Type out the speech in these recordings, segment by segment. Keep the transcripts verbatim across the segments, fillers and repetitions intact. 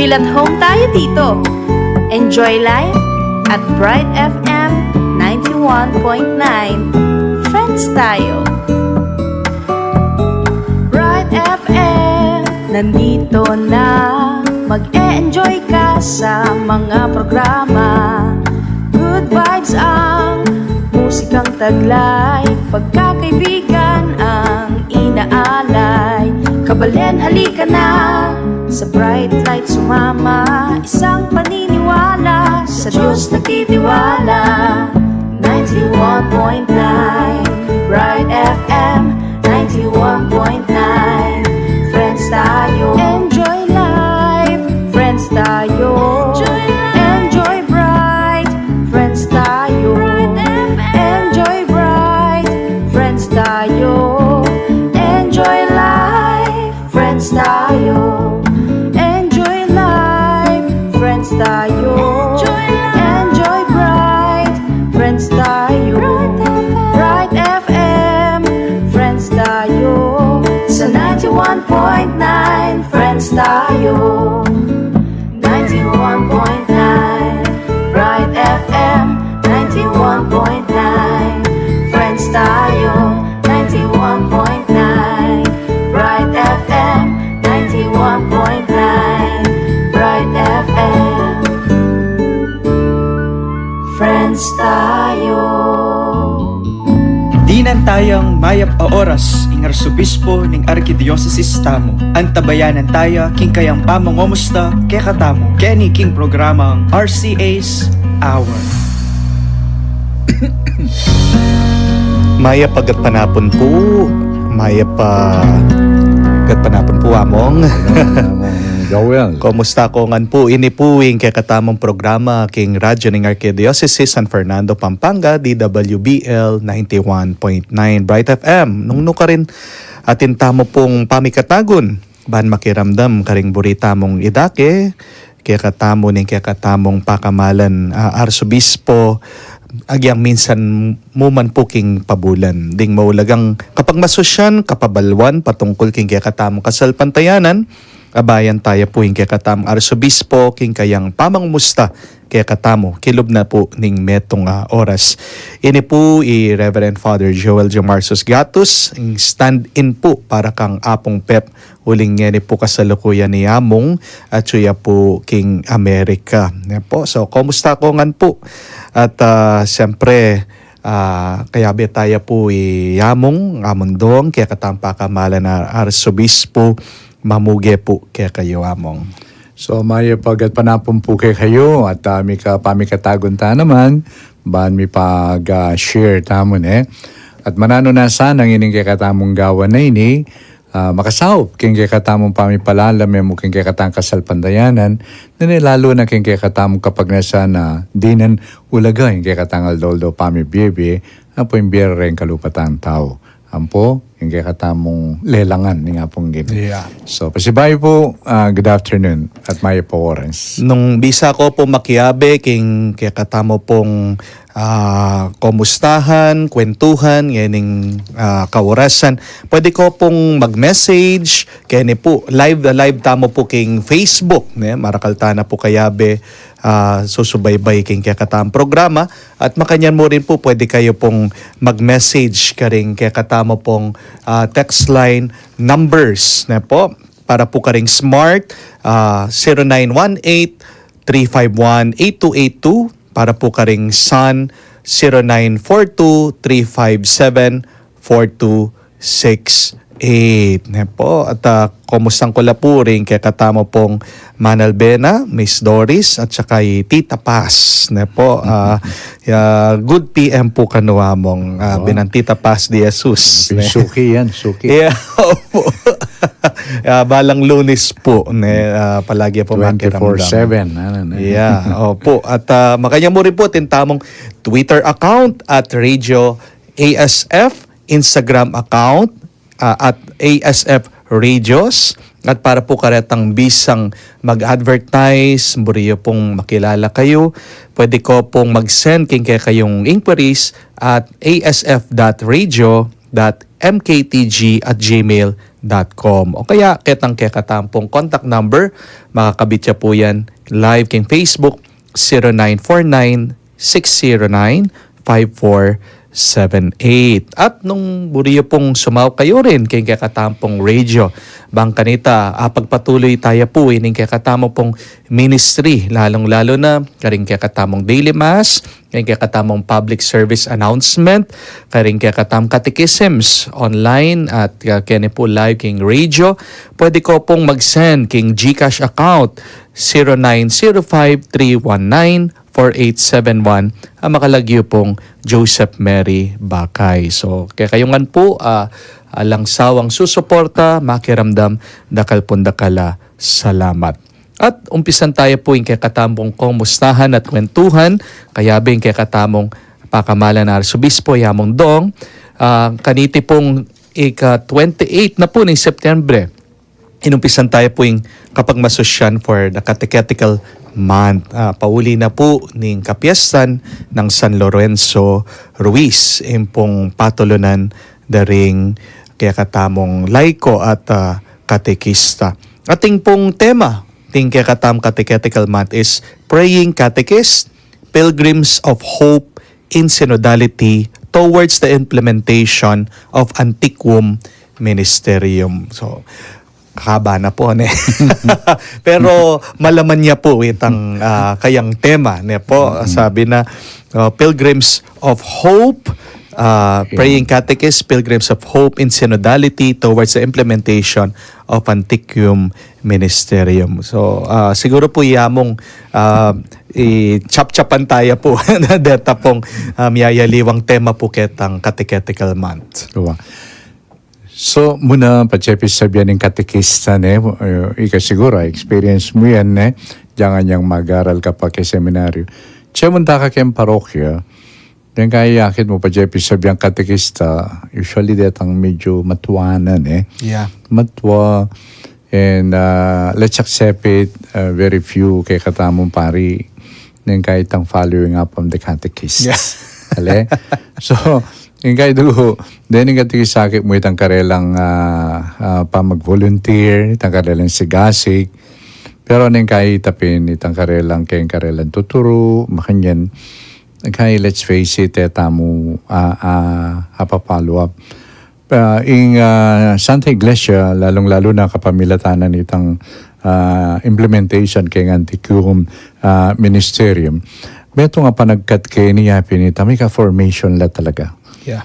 Ilan home tayo dito. Enjoy life at Bright F M ninety-one point nine. Friends tayo. Bright F M, nandito na. Mag-e-enjoy ka sa mga programa. Good vibes ang musikang taglay. Pagkakaibigan ang inaalay. Kabalen, halika na. Sa bright light sumama. Isang paniniwala. Sa Diyos nagtitiwala. Ninety-one point nine Bright F M. Ninety-one point nine. Friends tayo. Enjoy life. Friends tayo. Enjoy life. Enjoy bright. Friends tayo. Bright F M. Enjoy bright. Friends tayo. Enjoy life. Friends tayo. Enjoy life. Friends tayo. Enjoy life. Enjoy bright. Friends tayo. Bright F M. Bright F M. Friends tayo. Sa ninety-one point nine, friends tayo. Ninety-one point nine Bright F M. Ninety-one point nine, friends tayo. Ninety-one point nine Bright F M. Ninety-one point nine Bright F M. Friends tayo. Dinan tayang mayap a oras ing arsobispo ning arkidiosesis tamu. Antabayanan taya king kayang pamangomusta kekatamu keni king programang R C A's Hour. Mayap a gatpanapun pu. Mayap a gatpanapun pu, Among. Among Joel. Komusta ko ngan pu? Ini pu ing kekatamung programa king radyo ning Arkidiocese San Fernando, Pampanga, D W B L ninety-one point nine Bright F M. Nung nukarin atin tamu pung pamikatagun ban makiramdam karing buri tamung idake kekatamu ning kekatamung pakamalan a arsobispo, agyang minsan mu man pu king pabulan. Ding maulagang kapagmasusyan, kapabaluan patungkul king kekatamung kasalpantayanan, abayan taya pu ing kekatamung arsobispo king kayang pamangumusta kekatamu kilub na pu ning metung a oras. Ini pu i Reverend Father Joel Jomarsus Gatus, ing stand-in pu para kang Apung Pep uling ngeni pu kasalukuyan i Among atyu ya pu king Amerika. Ne pu? So, komusta ko ngan pu? At, ah, siyempre, ah, kayabe taya pu i Among, Among Dong, kekatamung pakamalan a arsobispo, mamuge pu kekayu, Among. So, mayap a gatpanapun pu kekayu, at, ah, mika, pamikatagun ta naman, ban mipag, ah, share tamu, ne? At mananu na sana ngening kekatamung gawan a ini, ah, makasaup king kekatamung pamipalalam, e mu king kekatamung kasalpantayanan, nune lalu na king kekatamung kapagnasan a dinan ulaga ing kekatamung aldo-aldo pamibie-bie, ampo ing bie reng kalupatan tau. Ampo ing kekatamung lelangan ning Apung Ginu. Yeah. So, pasibayu pu, ah, good afternoon at mayap a oras. Nung bisa ko pu makiabe king kekatamu pung ah, komustahan, kwentuhan, ngening, ah, kaorasan. Pwede ko pung mag-message, keni pu, live na live tamu pu king Facebook, ne? Marakal tana pu kayabe, ah, susubaybay king kekatamung programa. At makanyan mu rin pu, pwede kayu pung mag-message karing kekatamu pung, ah, text line numbers, ne pu? Para pu karing Smart, ah, zero nine one eight, three five one, eight two eight two, para pu karing Sun, zero nine four two, three five seven, four two six eight. Ne pu? At, ah, komusta ko la pu ring kekatamu pung Manalbena, Miss Doris, at saka i Tita Paz. Ne pu? Ah, ya, good P M pu kanu, Among, ah, oh, binang Tita Paz de Jesus, ne? Suki yan, suki. Yeah, opo. Ah, balang Lunes pu, ne, ah, palagi pu makiramdam. Twenty-four seven, ano, ne? Yeah, opo. At, ah, makanyan mu rin pu atin tamung Twitter account at Radio A S F, Instagram account, ah, at A S F Radios. At para pu karetang bisang mag-advertise, buri yu pung makilala kayu, pwede ko pung mag-send king kekayung inquiries at A S F dot radio dot M K T G at gmail dot com. O kaya, ketang kekatamu pung contact number, makakabit ya pu yan live king Facebook, zero nine four nine, six zero nine, five four seven eight. At nung buri yu pung sumaw kayurin king kekatamu pung radio, bang kanita, ah, pagpatuloy taya pu ining kekatamu pung ministry, lalung-lalu na karing kekatamung daily mass, karing kekatamung public service announcement, karing kekatamung catechisms online at, ah, keni pu live king radio. Pwede ko pung mag-send king GCash account, zero nine zero five three one nine four eight seven one, a makalagyu pung Joseph Mary Bakay. So, kekayu ngan pu, ah, alang sawang susuporta, makiramdam, dakal pung dakal a salamat. At umpisan taya pu ing kekatamung kumustahan at kwentuhan, kayabe ing kekatamung pakamalan a Arsobispo, ya mung Dong, ah, kaniti pung ika twenty-eight na pu ning Septiembre, inumpisan taya pu ing kapagmasusyan for the catechetical month. Ah, pauli na pu ning kapiestan nang San Lorenzo Ruiz, ing pung patulunan da ring kekatamung laiko at, ah, katekista. Atin pung tema, atin kekatamung catechetical month is Praying Catechist, Pilgrims of Hope in Synodality Towards the Implementation of Antiquum Ministerium. So, haba na pu, ne? Pero malaman ya pu itang, ah, kayang tema, ne pu? Sabi na, ah, Pilgrims of Hope, ah, Praying Catechist, Pilgrims of Hope in Synodality Towards the Implementation of Antiquum Ministerium. So, ah, siguro pu ya mung, ah, i-chap-chapan taya pu na deta pung, ah, miyayaliwang tema pu ketang catechetical month. Wa. So, muna, patse pin sabian ning katekista, ne, eh, ika siguro, experience mu yan, ne, dinan yang mag-aral ka pa king seminaryo. Tse munta ka king parokya, deng kayakit mu, patse pin sabian katekista, usually detang medyo matua na, ne. Yeah. Matua, and, uh, let's accept it, uh, very few kekatamung pari, neng kaya itang following up of the catechist. Yeah. Ale? So, neng kaya dugu, then neng katekista akit mu itang karelang, ah, ah, pamag-volunteer, itang karelang sigasig. Pero neng kaya ita pin itang karelang, keng karelang tuturu, makanyan. Neng kaya, let's face it, e tamu, ah, ah, apa-follow up. Ah, ing, ah, Santa Iglesia, lalung-lalu na kapamilatan nitang, ah, implementation keng Antiquum, ah, Ministerium, metung a panagkat keni, yapin ita, mika-formation la talaga. Yeah.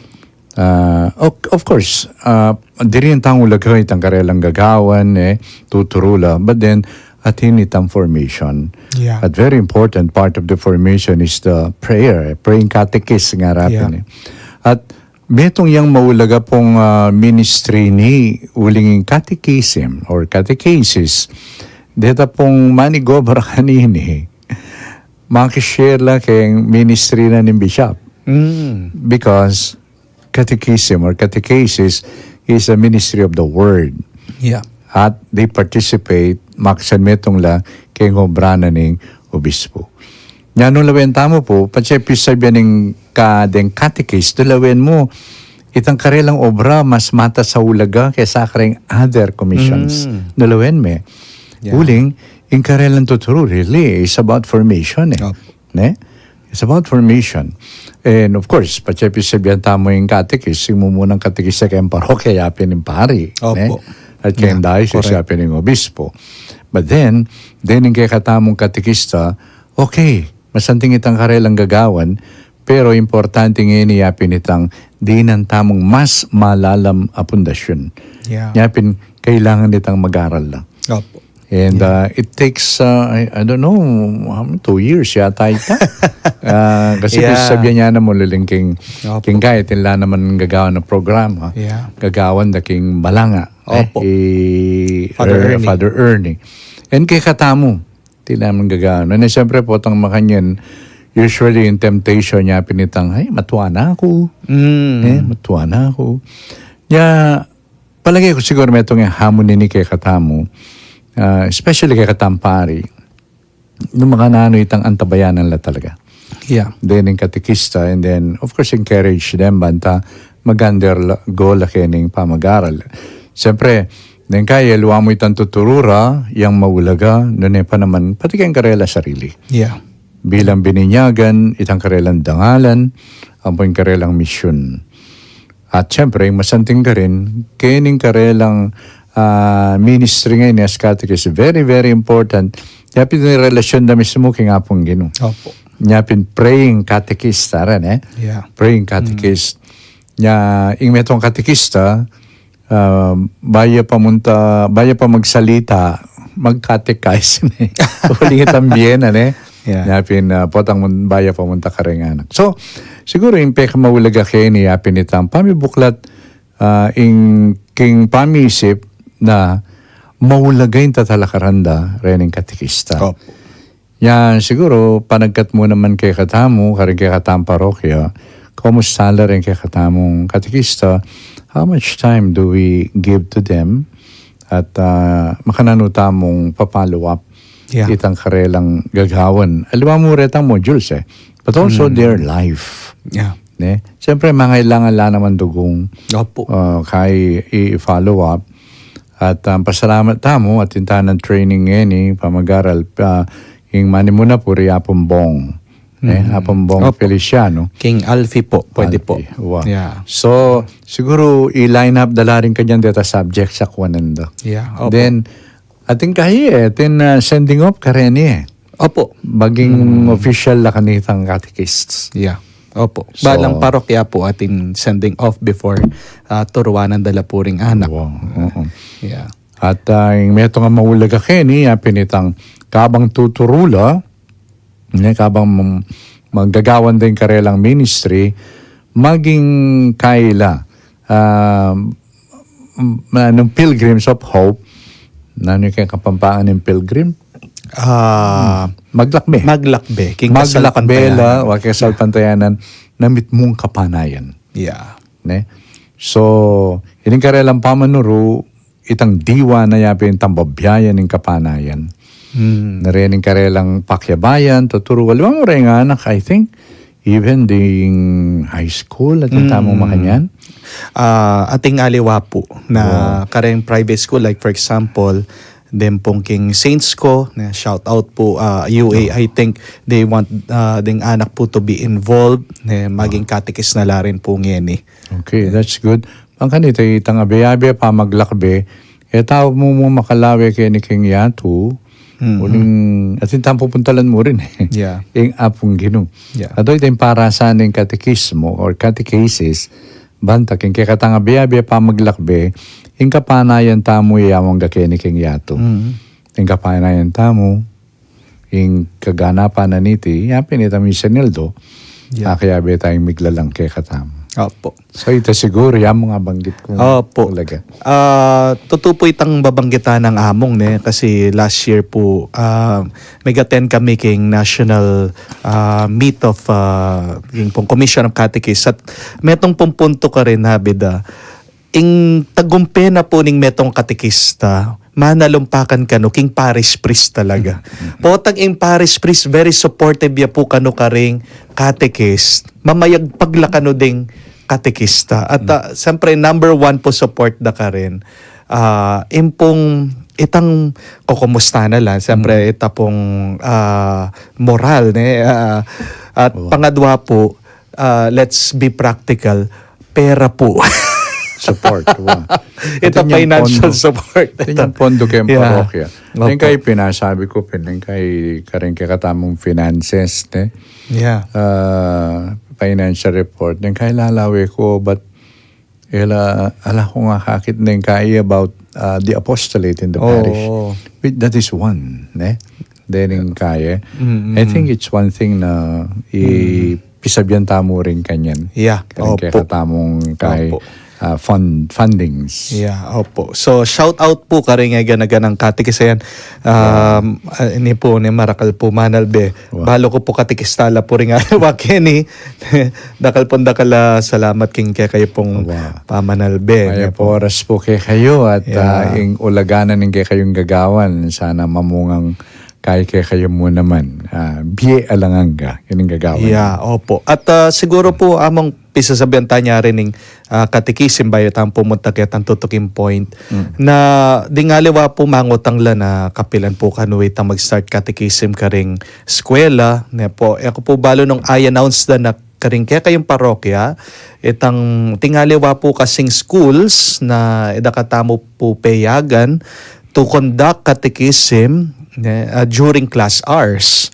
Ah, of, of course, ah, diri nang ulaga itang karelang gagawan, e, tuturu la, but then, atin itang formation. Yeah. A very important part of the formation is the prayer, e, praying catechist nga ra pin, e. At metung yang maulaga pung, ah, ministry ini uling ing catechism or catechesis. Deta pung manigobra kanini, maki-share la keng ministry na ning bishop. Mm. Because catechism or catechesis is a ministry of the word. Yeah. At they participate, maksan metung la keng obra na ning obispo. Nya nung lawen tamu pu, patse pin sabian ning ka-, deng catechist, nung lawen mu, itang karelang obra mas matas a ulaga kesa kareng other commissions. Mm. Nung lawen me. Yeah. Uling, ing karelang tuturu, really, it's about formation, e. Opo. Ne? It's about formation. And of course, patse pin sabian tamu ing catechist, ing mumunang catechist keng parokya, yapin ing pari, opo, ne? At keng, yeah, diocese, correct, yapin ing obispo. But then, then ing kekatamung katekista, okay, masanting itang karelang gagawan, pero importante ngeni yapin itang dinan tamung mas malalam a pundasyun. Yeah. Yapin kailangan itang mag-aral la. Opo. And, yeah, uh, it takes, uh, I, I don't know, um, two years yata ita. Ah, kasi, yeah, sabian ya na mu, uling king, opo, king kaya, atin la naman gagawan a programa. Yeah. Gagawan da king balanga. Opo. E, Father, er, Ernie. Father Ernie. And kekatamu, atin la naman gagawan. And siyempre pu, itang makanyan, usually ing temptation yapin itang, "Ay, matua na ku." Mm. E, matua na ku. Nya, palage ku siguru metung yang hamon ini kekatamu, ah, especially kekatamung pari, nung makananu itang antabayanan la talaga. Yeah. Then ing katekista, and then, of course, encourage them, banta mag-undergo la keni ning pamag-aral. Siyempre, neng kaya, aliwa mu itang tuturu ra, yang maulaga, nune pa naman, pati keng karelang sarili. Yeah. Bilang bininyagan, itang karelang dangalan, ampong karelang misyun. At siyempre, ing masanting karin, kening karelang, ah, ministry ngeni as catechist, very, very important. Nya pin ing relasyon da mismu keng Apung Ginu. Opo. Nya pin praying catechist, aran, eh? Yeah. Praying catechist. Nya, ing metung katekista, ah, baya pa munta, baya pa magsalita, magkatekize ne. Uling itang bie na, ne? Yeah. Nya pin, ah, potang mun-, baya pa munta kareng anak. So, siguru ing pekamaulaga keni, yapin itang pamibuklat, ah, ing king pamisip na maulaga ing tatalakaran da rening katekista. Opo. Yan, siguro, panagkat mu naman kekatamu, karing kekatamung parokya, kumusta la ring kekatamung katekista? How much time do we give to them? At, ah, makananu tamung pa-follow up, yeah, itang karelang gagawan. Aliwa mu retang modules, eh. But also their life. Yeah. Ne? Siyempre, mangailangan la naman dugung, opo, ah, kay i-, i-follow up. At, ah, pasalamat tamu, atin tanang training ngeni, pamag-aral, ah, ing manimuna pu ri Apung Bong. Eh, Apung Bong, opo, Feliciano. King Alfie po, pwede po. Alfie, wa. Yeah. So, siguro i-line up da la rin kanyan deta subject sa kuwanan da. Yeah, opo. Then, atin kahi, eh, atin, ah, sending off kareni, eh. Opo. Maging official la kanitang catechists. Yeah. Opo. So, balang parokya po atin sending off before, ah, turuanan da la pu ring anak. Wow. Oo. Yeah. At, ah, ing metung a maulaga keni, yapin itang kabang tuturu la, ne, kabang mam-, maggagawan da ing karelang ministry, maging kaila, ah, m-, anong pilgrims of hope, nanu ing Kapampangan ning pilgrim? Ah, maglakbe. Maglakbe. King kasalpantayanan. Maglakbe la, wa, kasalpantayanan, na mitmung kapanayan. Yeah. Ne? So, ining karelang pamanuru, itang diwa na yapin itang babiayan ning kapanayan. Hmm. Na rening karelang pakyabayan, tuturu, aliwa mu reng anak, I think, even ding high school, atin tamung makanyan. Ah, atin aliwa pu, na kareng private school, like for example, den pung king Saints ko, ne, shout out pu, ah, U A, I think they want, ah, ding anak pu to be involved, ne, maging katekis na la rin pu ngeni. Okay, that's good. Bang kanita itang abe-abe pamaglakbe, e tau mu mu makalawe keni king yatu, uling atin tang pupuntalan mu rin, eh. Yeah. Ing Apung Ginu. Yeah. Ato ita ing parasan ning katekismo or catechesis, banta king kekatang abe-abe pamaglakbe, ing kapanayan tamu iyawang ga keni king yatu. Mm. Ing kapanayan tamu, ing kaganapan na niti, yapin itang misyonaryo, yeah, kayabe tayung miglalang kekatamu. Opo. So, ita siguro, ya mu nga banggit ku. Opo. Talaga. Ah, tutu pu itang babanggitan nang Among, ne, kasi last year pu, ah, nag-attend kami king national, ah, meet of, ah, king pung Commission of Catechists. At metung pung punto karin, habi da, ing tagumpe na pu ning metung katekista, manalumpakan kanu king parish priest talaga. Mm, mm, mm. Potang ing parish priest, very supportive ya pu kanu karing katekis, mamayagpag la kanu ding katekista. At, ah, siyempre, number one pu support da karin. Ah, ing pung itang kukumusta na la, siyempre, ita pung, ah, moral, ne? Ah, at pangadwa pu, ah, let's be practical, pera pu. Support, wa. Ita financial support. Ita ing pondo keng parokya. Opo. Neng kai pinasabi ku pin, neng kai karing kekatamung finances, ne? Yeah. Ah, financial report. Neng kai lalawe ku, but ela, ala ku nga akakit neng kai about, ah, the apostolate in the parish. Oh. Wait, that is one, ne? Dening kaya. Mm-mm. I think it's one thing na i-, pisabian tamu rin kanyan. Yeah, karing opo. Kekatamung kai, opo, ah, fund, fundings. Yeah, opo. So, shout out pu karing gana-ganang katekis yan. Um, ah, ini pu, ni marakal pu manalbe. Wa. Balu ku pu katekista la pu ring aliwa keni. Dakal pung dakal a salamat king kekayu pung pamanalbe. Mayap a oras pu kekayu at, ah, ing ulaganan ning kekayung gagawan, sana mamungang Kaya kekayu mu naman, ah, bie alang angga, ining gagawan. Yeah, opo. At, ah, siguro po, Among, pisasabian ta nya rin ning, ah, katekisim bayu tang pumunta ketang tutuking point. Na ding aliwa po mangutang la na kapilan po kanu itang mag-start katekisim karing eskwela, ne po. E ku po balu nung i-announce da na karing kekayung parokya, itang ding aliwa po kasing schools na e da katamu po peyagan to conduct catechism, ne, ah, during class hours.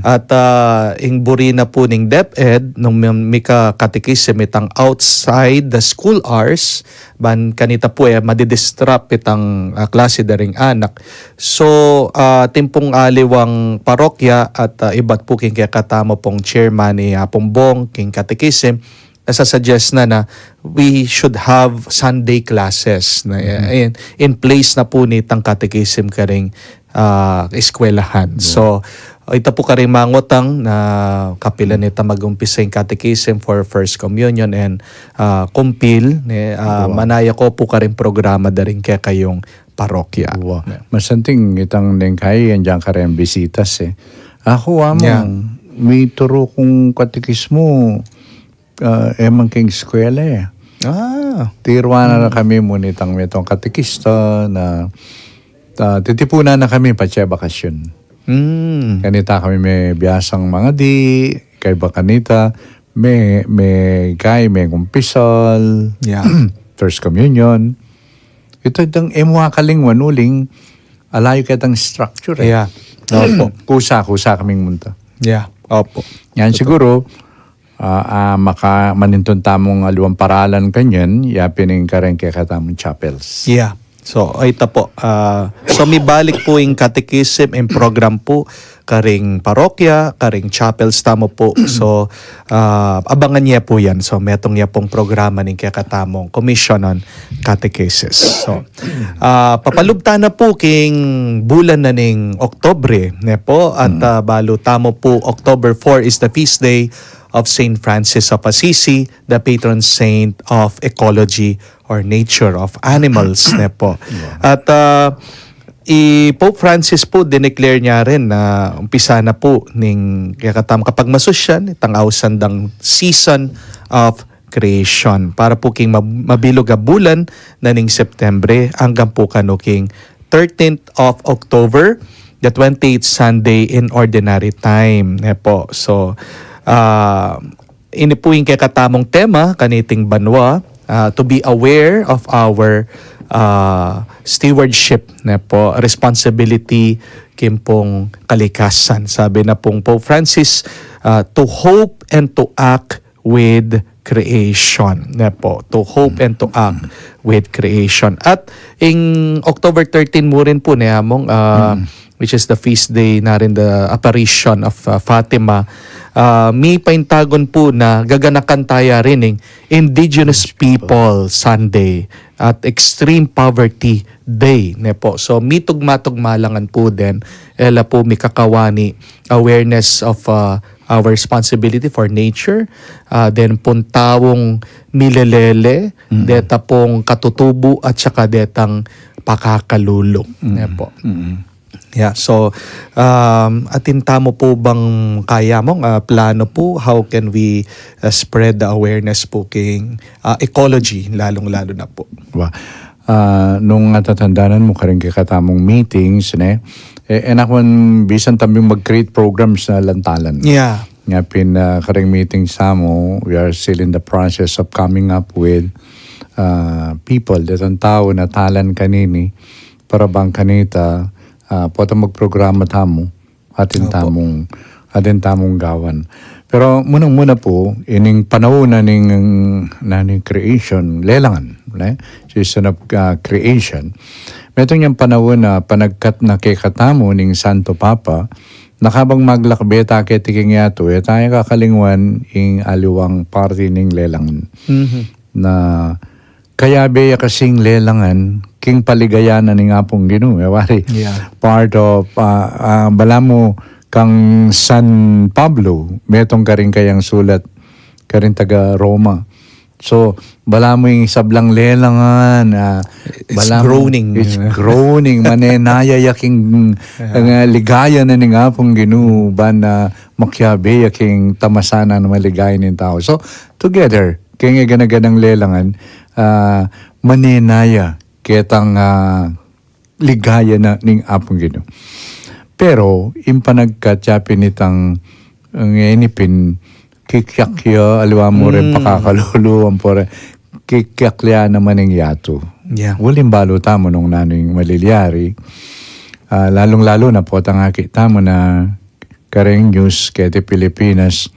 At, ah, ing buri na po ning DepEd, nung mi-, mika-catechism itang outside the school hours, ban kanita po, e, madi-disrupt itang, ah, klase da ring anak. So, ah, atin pung aliwang parokya at, ah, ibat po king kekatamu pung chairman i Apung Bong king catechism, nasa-suggest na na we should have Sunday classes na, in, in place na po nitang catechism karing, ah, eskwelahan. So, ita po karing mangutang na kapilan nita mag-umpisa ing catechism for first communion and, ah, kumpil, ne, ah, manaya ko po karing programa da ring kekayung parokya. Wa. Masanting itang neng kai, yan dyan kareng bisitas, e. Aku, Among, mituru kung katekismu, ah, e man king eskwela, e. Ah. Tiruan na kami mu nitang metung katekista na, ah, titipunan na kami patse bakasyun. Kanita kami mebiasang mangadi, kaybat kanita, me, me, kai, mengumpisal, first communion. Ita dang e mu akalingwan uling, ala yu ketang structure, e. Yeah. Opo. Kusa, kusa kaming munta. Yeah. Opo. Yan siguro, ah, ah, maka-, manintun tamung aliwang paralan kanyan, ya pin ing kareng kekatamung chapels. Yeah. So, ay, ita po. Ah, so, mibalik po ing catechism, ing program po, karing parokya, karing chapels tamu po. So, ah, abangan ye po yan. So, metung ya pong programa ning kekatamung Commission on Catechesis. So, ah, papalub ta na po king bulan na ning Oktubre, ne po? At, ah, balu tamu po, October four is the feast day of Saint Francis of Assisi, the patron saint of ecology or nature of animals, ne po. At, ah, i Pope Francis po, dineclare nya rin na umpisa na po ning kekatamung kapagmasusyan itang ausan dang season of creation para po king mab-, mabilug a bulan na ning Septembre anggang po kanu king thirteenth of October, the twenty-eighth Sunday in Ordinary Time, ne po. So, ah, ini po ing kekatamung tema kaniting banua, ah, to be aware of our, ah, stewardship, ne po, responsibility king pung kalikasan. Sabi na pung Pope Francis, ah, to hope and to act with creation, ne po. To hope and to act with creation. At ing October thirteen mu rin po, ne, Among, ah, which is the feast day na rin, the apparition of, ah, Fatima, ah, mipaintagun po na gaganakan ta ya rin ing Indigenous People Sunday at Extreme Poverty Day, ne po. So, mitugma-tugma la ngan po den, e la po mikakawani awareness of, ah, our responsibility for nature, ah, den pung taung milelele, deta pung katutubu at saka detang pakakalulu. Ne po. Yeah, so, um, atin tamu po bang kaya mong, ah, plano po, how can we, ah, spread the awareness po king, ah, ecology, lalong-lalo na po? Wa. Ah, nung atatandanan mu karing kekatamung meetings, ne, e, e na kung bisan tamu mag-create programs na lantalan. Yeah. Nya pin, ah, karing meetings tamu, we are still in the process of coming up with, ah, people, detang tau na talan kanini, para bang kanita, ah, pota magprograma tamu, atin tamung, atin tamung gawan. Pero munang-muna po, ining panaun na ning, na ning creation, lelangan, ne? Season of, ah, creation. Metung yang panaun na panagkat na kekatamu ning Santo Papa, na kabang maglakbe ta keti king yatu, e ta ya kakalingwan ing aliwang parti ning lelangan. Na kayabe ya kasing lelangan king paligayan na ning Apung Ginu. E wari, part of, ah, ah, balamu kang San Pablo, metung karing kayang sulat karing taga Roma. So, balamu ing sablang lelangan, ah, It's groaning. It's groaning. Manenaya ya king, ah, ligaya na ning Apung Ginu, ban, ah, makiabe ya king tamasanan a maligaya ning tau. So, together, keng gana-ganang lelangan, ah, manenaya ketang, ah, ligaya na ning Apung Ginu. Pero, ing panagkat ya pin itang, ah, ngeni pin, kikyak ya, aliwa mu rin pakakalulu, ampon rin, kikyak ya naman ing yatu. Yeah. Uling balu tamu nung nanu ing malilyari, ah, lalung-lalu na potang akit tamu na kareng news keti Pilipinas,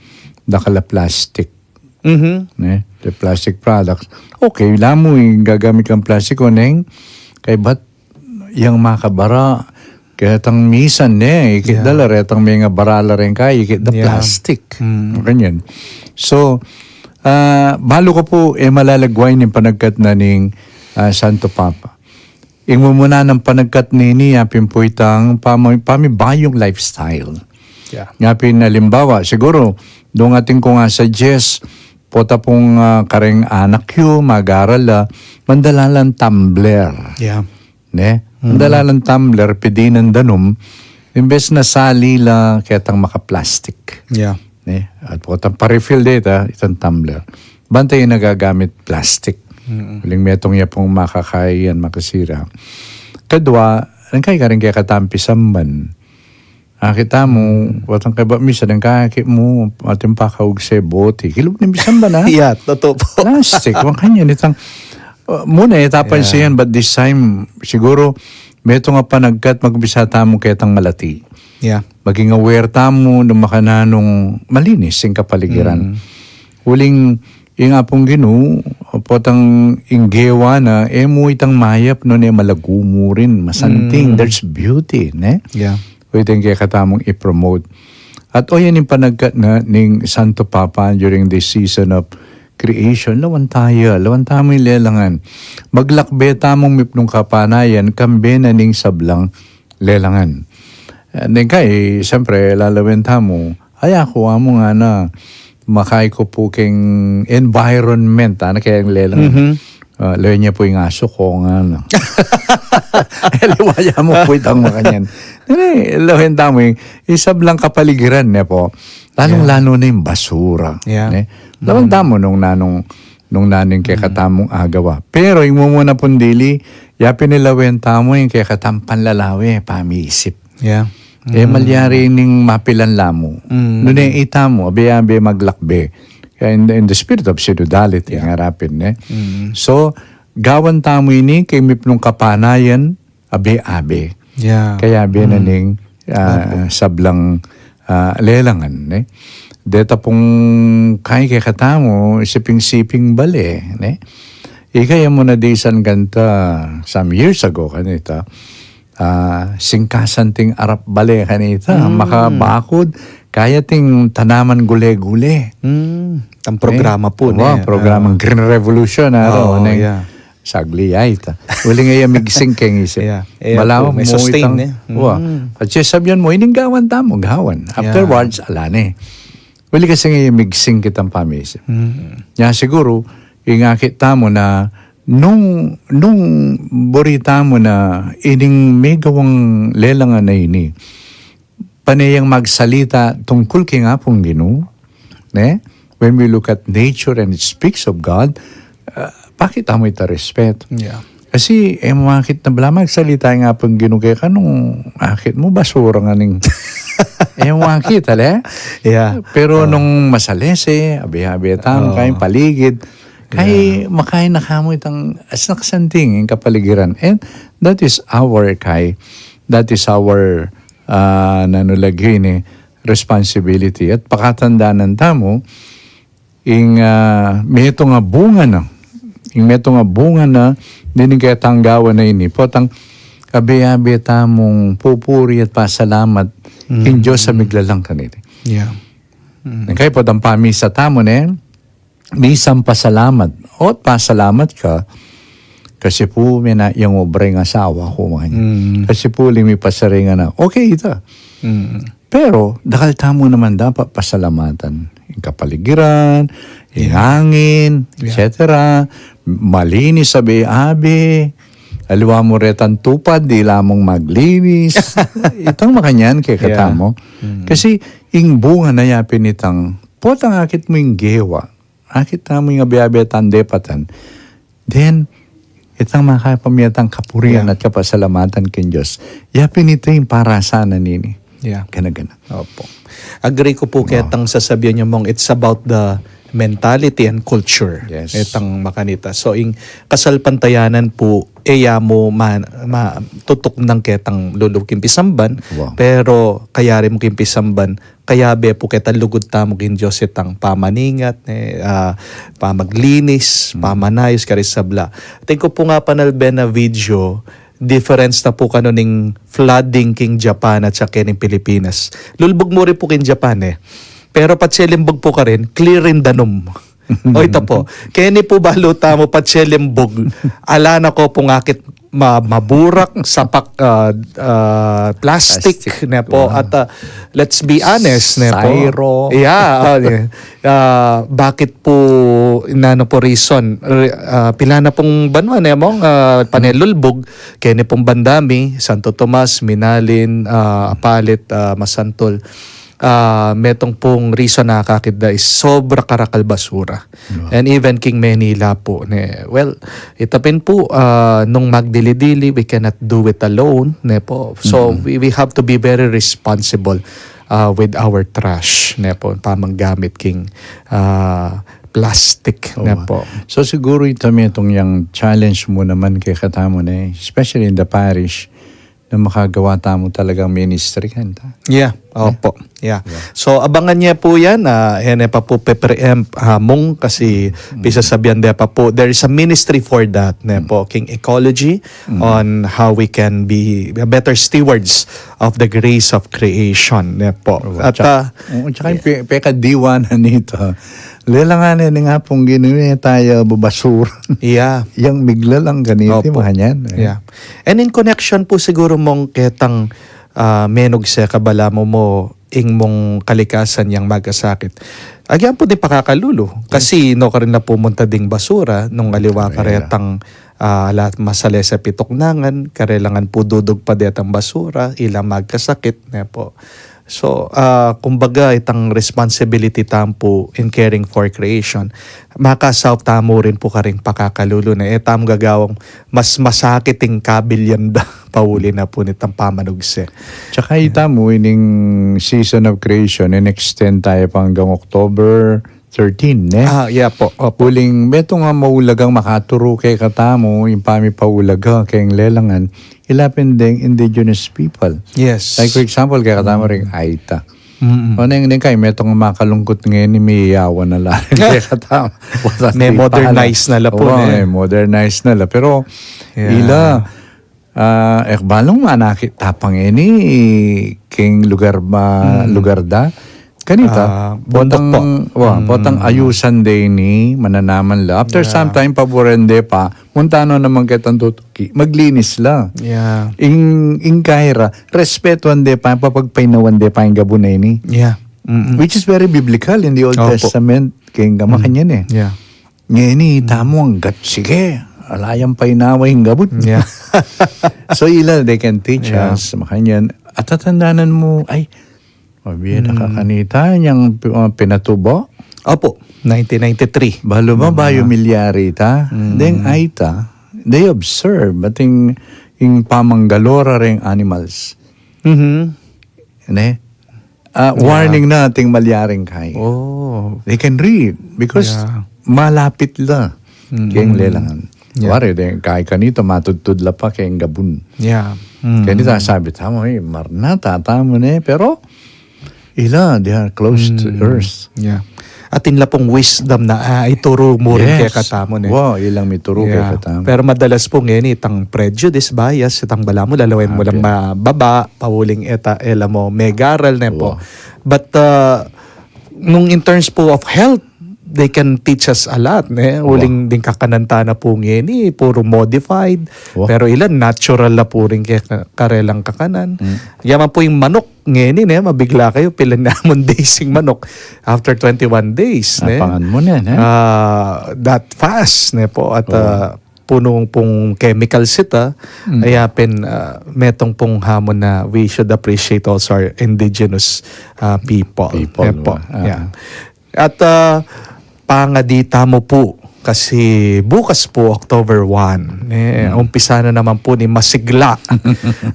dakal a plastic. Mhm. Ne? The plastic products. Okay, lamu ing gagamit kang plastic o neng, kaybat yang makabara, ketang misan ne, ikit da la retang menga bara la reng kaya, ikit da plastic. Makanyan. So, ah, balu ku pu, e malalagway ning panagkat na ning, ah, Santo Papa. Ing mumuna nang panagkat nini, ya pin pu itang pami-, pamibayung lifestyle. Yeah. Ya pin alimbawa, siguru, dung atin kung asa Jess, pota pung, ah, kareng anak yu, mag-aral la, mandala lang tumbler. Yeah. Ne? Mandala lang tumbler, pwede nang danum, imbes na sali la ketang maka-plastic. Yeah. Ne? At potang pa-refill deta, itang tumbler. Bantay nagagamit plastic. Uling metung ya pung makakayan, makasira. Kadwa, ang kay karing kekatang pisamban. Ah, kita mu, watang kaybat misan, ang kaki mu, atin pakaug se bote. Kilub ning pisamban, ah. Yeah, totoo po. Plastic, makanyan itang, uh, muna, itapan siya yan, but this time, siguro, metung a panagkat, magbisa tamu ketang malati. Yeah. Maging aware tamu nung makananung malinis ing kapaligiran. Uling ing Apung Ginu, potang ing gewa na, e mu itang mayap, nune malagu mu rin, masanting, there's beauty, ne? Yeah. O itang kekatamung i-promote. At o yan ing panagkat na ning Santo Papa during this season of creation, lawan taya, lawan tamu ing lelangan. Maglakbe tamung mipnung kapanayan, kambe na ning sablang lelangan. And then kay, siyempre, lalawen tamu, ay, aku, amu ngana, makai ku pu keng environment, ana, keng lelangan. Ah, lawen ya pu ing asu ku, ngana. Aliwa ya mu pu itang makanyan. Ini, lawen tamu, ing sablang kapaligiran, ne po. Lalung-lalu na ing basura. Yeah. Ne? Lawen tamu nung nanung nung nanu ing kekatamung agawa. Pero ing mumuna pung dili, ya pin ing lawen tamu ing kekatang panlalawe, pamisip. Yeah. E malyari ning mapilan la mu. Nune itamu, abe-abe maglakbe. Kaya in, in the spirit of synodality, ngarapin, ne? So, gawan tamu ini, keng mipnung kapanayan, abe-abe. Yeah. Kaya abe na ning, ah, sablang, ah, lelangan, ne? Deta pung kay kekatamu, siping-siping bale, ne? Ikaya mu na disan kanta, some years ago, kanita, ah, singkasan ting arap bale kanita, makabakud, kaya ting tanaman gule-gule. Mm. Tang programa pu, Wa, ne? programang Green Revolution, aro, Oh, ne? Yeah. Sagli ay ta. Uling e ya migsing keng isip. Yeah. E ya Balamu pu, may mu sustain, itang, ne? Wa. At siya sabihan mu, ining gawan tamu, gawan. Afterwards, ala ne. Uli kasi nga migsing kitang pamisip. Nya siguro, ingakit tamu na nung, nung buri tamu na ining megawang lelangan a ini, pane yang magsalita tungkul keng Apung Ginu, ne? When we look at nature and it speaks of God, uh, pakit tamu ita respeto. Yeah. Kasi, e mu akit na bala magsalita ing Apung Ginu keka nung akit mu basura ngan ing. E mu akit, ale? Yeah. Pero nung masalese, abe-abe tamu, keng paligid, kay makain na kamu itang, as nakasanting, ing kapaligiran. And that is our, kay, that is our, ah, nanu lagi ini, responsibility. At pakatandanan tamu, ing, ah, metung a bunga na, ing metung a bunga na, dining kekatang gawan a ini, potang abe-abe tamung pupuri at pasalamat, king Dios a miglalang kaniti. Yeah. Nung kay potang pamisa tamu, ne? Misang pasalamat. Ot pasalamat ka, kasi pu, mena yang obra ing asawa ku, makanyan. Kasi pu, limipas sa ring anak. Okay ita. Pero, dakal tamu naman dapat pasalamatan. Kapaligiran, ing angin, et cetera. Malinis abe-abe. Aliwa mu retang tupad, di la mung maglinis. Itang makanyan kekatamu. Kasi ing bunga na yapin itang, potang akit mu ing gewa, akit tamu ing abe-abe tang depatan. Then, itang makapamie tang kapurian at kapasalamatan king Dios. Yapin ita ing parasan na nini. Yeah. Gana-gana. Opo. Agree ku pu ketang sasabian yu, Mong, it's about the mentality and culture. Yes. Itang makanita. So, ing kasalpantayanan pu, e ya mu ma-, ma-, tutuknang ketang lulub king pisamban, pero kayari mu king pisamban, kayabe pu ketang lugud tamu king Dios itang pamaningat, ne, ah, pamaglinis, pamanayus, karing sabla. Atin ku pung apanalbe na video, difference na pu kanu ning flooding king Japan at saka ning Pilipinas. Lulbug mu rin pu king Japan, e. Pero patse limbug pu karin, clear ing danum. O, ita pu. Keni pu balu tamu patse limbug. Ala na ko pung akit ma-, maburak, sapak, ah, ah, plastic, ne pu. At, ah, let's be honest, ne pu. Styro. Yeah, ah, yeah. Ah, bakit pu, nanu pu reason? Re-, ah, pila na pung banua, ne, Mong, ah, pane lulbug, keni pung banda mi, Santo Tomas, Minalin, ah, Apalit, ah, Masantul. Ah, metung pung reason a akakit da is sobra karakal basura. And even king Manila pu, ne. Well, ita pin pu, ah, nung magdili-dili, we cannot do it alone, ne pu. So, we, we have to be very responsible, ah, with our trash, ne pu, pamanggamit king, ah, plastic, ne pu. So, siguru ita metung yang challenge mu naman kekatamu, ne, especially in the parish, na makagawa tamu talagang ministry, kanita. Yeah, opo. Yeah. So, abangan ye pu yan. Ah, e ne pa pu pe-preempt, ah, Mong, kasi pisasabian de pa pu, there is a ministry for that, ne pu, king ecology, on how we can be better stewards of the grace of creation, ne pu. At, ah, oo, tsaka yung pe-, pekadiwa na nito. Lelangan ne, ning Apung Ginu, e tamu babasura. Yeah. Yang miglalang kaniti, makanyan, e. Yeah. And in connection pu siguru, Mong, ketang, ah, menugse, kabalamu mu ing mung kalikasan yang magasakit. Agyang pu ding pakakalulu. Kasi nukarin la pumunta ding basura, nung aliwa karetang, ah, ala masalese pituknangan, karelangan pu dudugpa detang basura, ila magkasakit, ne pu. So, ah, kumbaga, itang responsibility tamu pu in caring for creation, makasaup tamu rin pu karing pakakalulu na e tamu gagawang mas masakit ing kabilyan da, pauli na pu nitang pamanugse. Tsaka ita mu, ining season of creation, in-extend tamu pa anggang October thirteen, ne? Ah, yeah pu. Opo. Uling metung a maulagang makaturu kekatamu, ing pamipaulaga keng lelangan, ila pin deng indigenous people. Yes. Like, for example, kekatamu ring Aita. Mm-mm. O, neng, neng kay, metung a makalungkut ngeni, miyawan na la rin kekatamu. May modernize na la pu, ne? May modernize na la. Pero, ila, ah, e ku balu nung manakit ta pa ngeni king lugar ma-, lugar da. Kanita, ah, bunduk potang, pu. Wa, potang ayusan de ini, mananaman la. After some time, paburen de pa, munta no naman ketang tutuki, maglinis la. Yeah. Ing, ing kaira, respetuan de pa, papagpainawan de pa ing gabun a ini. Yeah. Mm-mm. Which is very biblical in the Old Testament, keng makanyan, e. Yeah. Ngeni, tamu anggat, sige, ala yang painawa ing gabun. Yeah. So, ila, they can teach us, makanyan. At tatandanan mu, ay, mabie na ka kanita, yang pi-, ah, pinatubo? Opo, nineteen ninety-three. Balu ba, bayu milyari ita? Deng Aita, they observe, atin ing pamanggalora reng animals. Mhm. Ne? Ah, warning na atin malyaring kai. Oh. They can read because malapit la keng lelangan. Yeah. Wari, deng kai kanita matudtud la pa keng gabun. Yeah. Mm. Kanita sabi tamu, e, marna, tatamu ne, pero ila, they are close to earth. Yeah. Atin la pung wisdom na, ah, ituru mu rin kekatamu, ne? Wa, ilang mituru kekatamu. Pero madalas pu ngeni itang prejudice, bias, itang balamu, lalawen mu lang mababa, pauling e ta, e la mu megaral, ne pu. But, uh, nung in terms pu of health, they can teach us a lot, ne? Uling ding kakanan ta na pu ngeni, puro modified. Wa. Pero ila natural na pu rin ke-, karelang kakanan. Mm. Yaman pu ing manok ngeni, ne? Mabigla kayu, pila na namun days ing manok. After twenty-one days, ne? Apangan mu ne, ne? Ah, that fast, ne po? At, ah, punung pung chemicals ita, mm, kaya pin, ah, metung pung hamon na we should appreciate also our indigenous, ah, people. People, ne po? Ah. Yeah. At, ah, pangadi tamu pu, kasi bukas pu, October one, eh, mm, umpisa na naman pu ning masigla.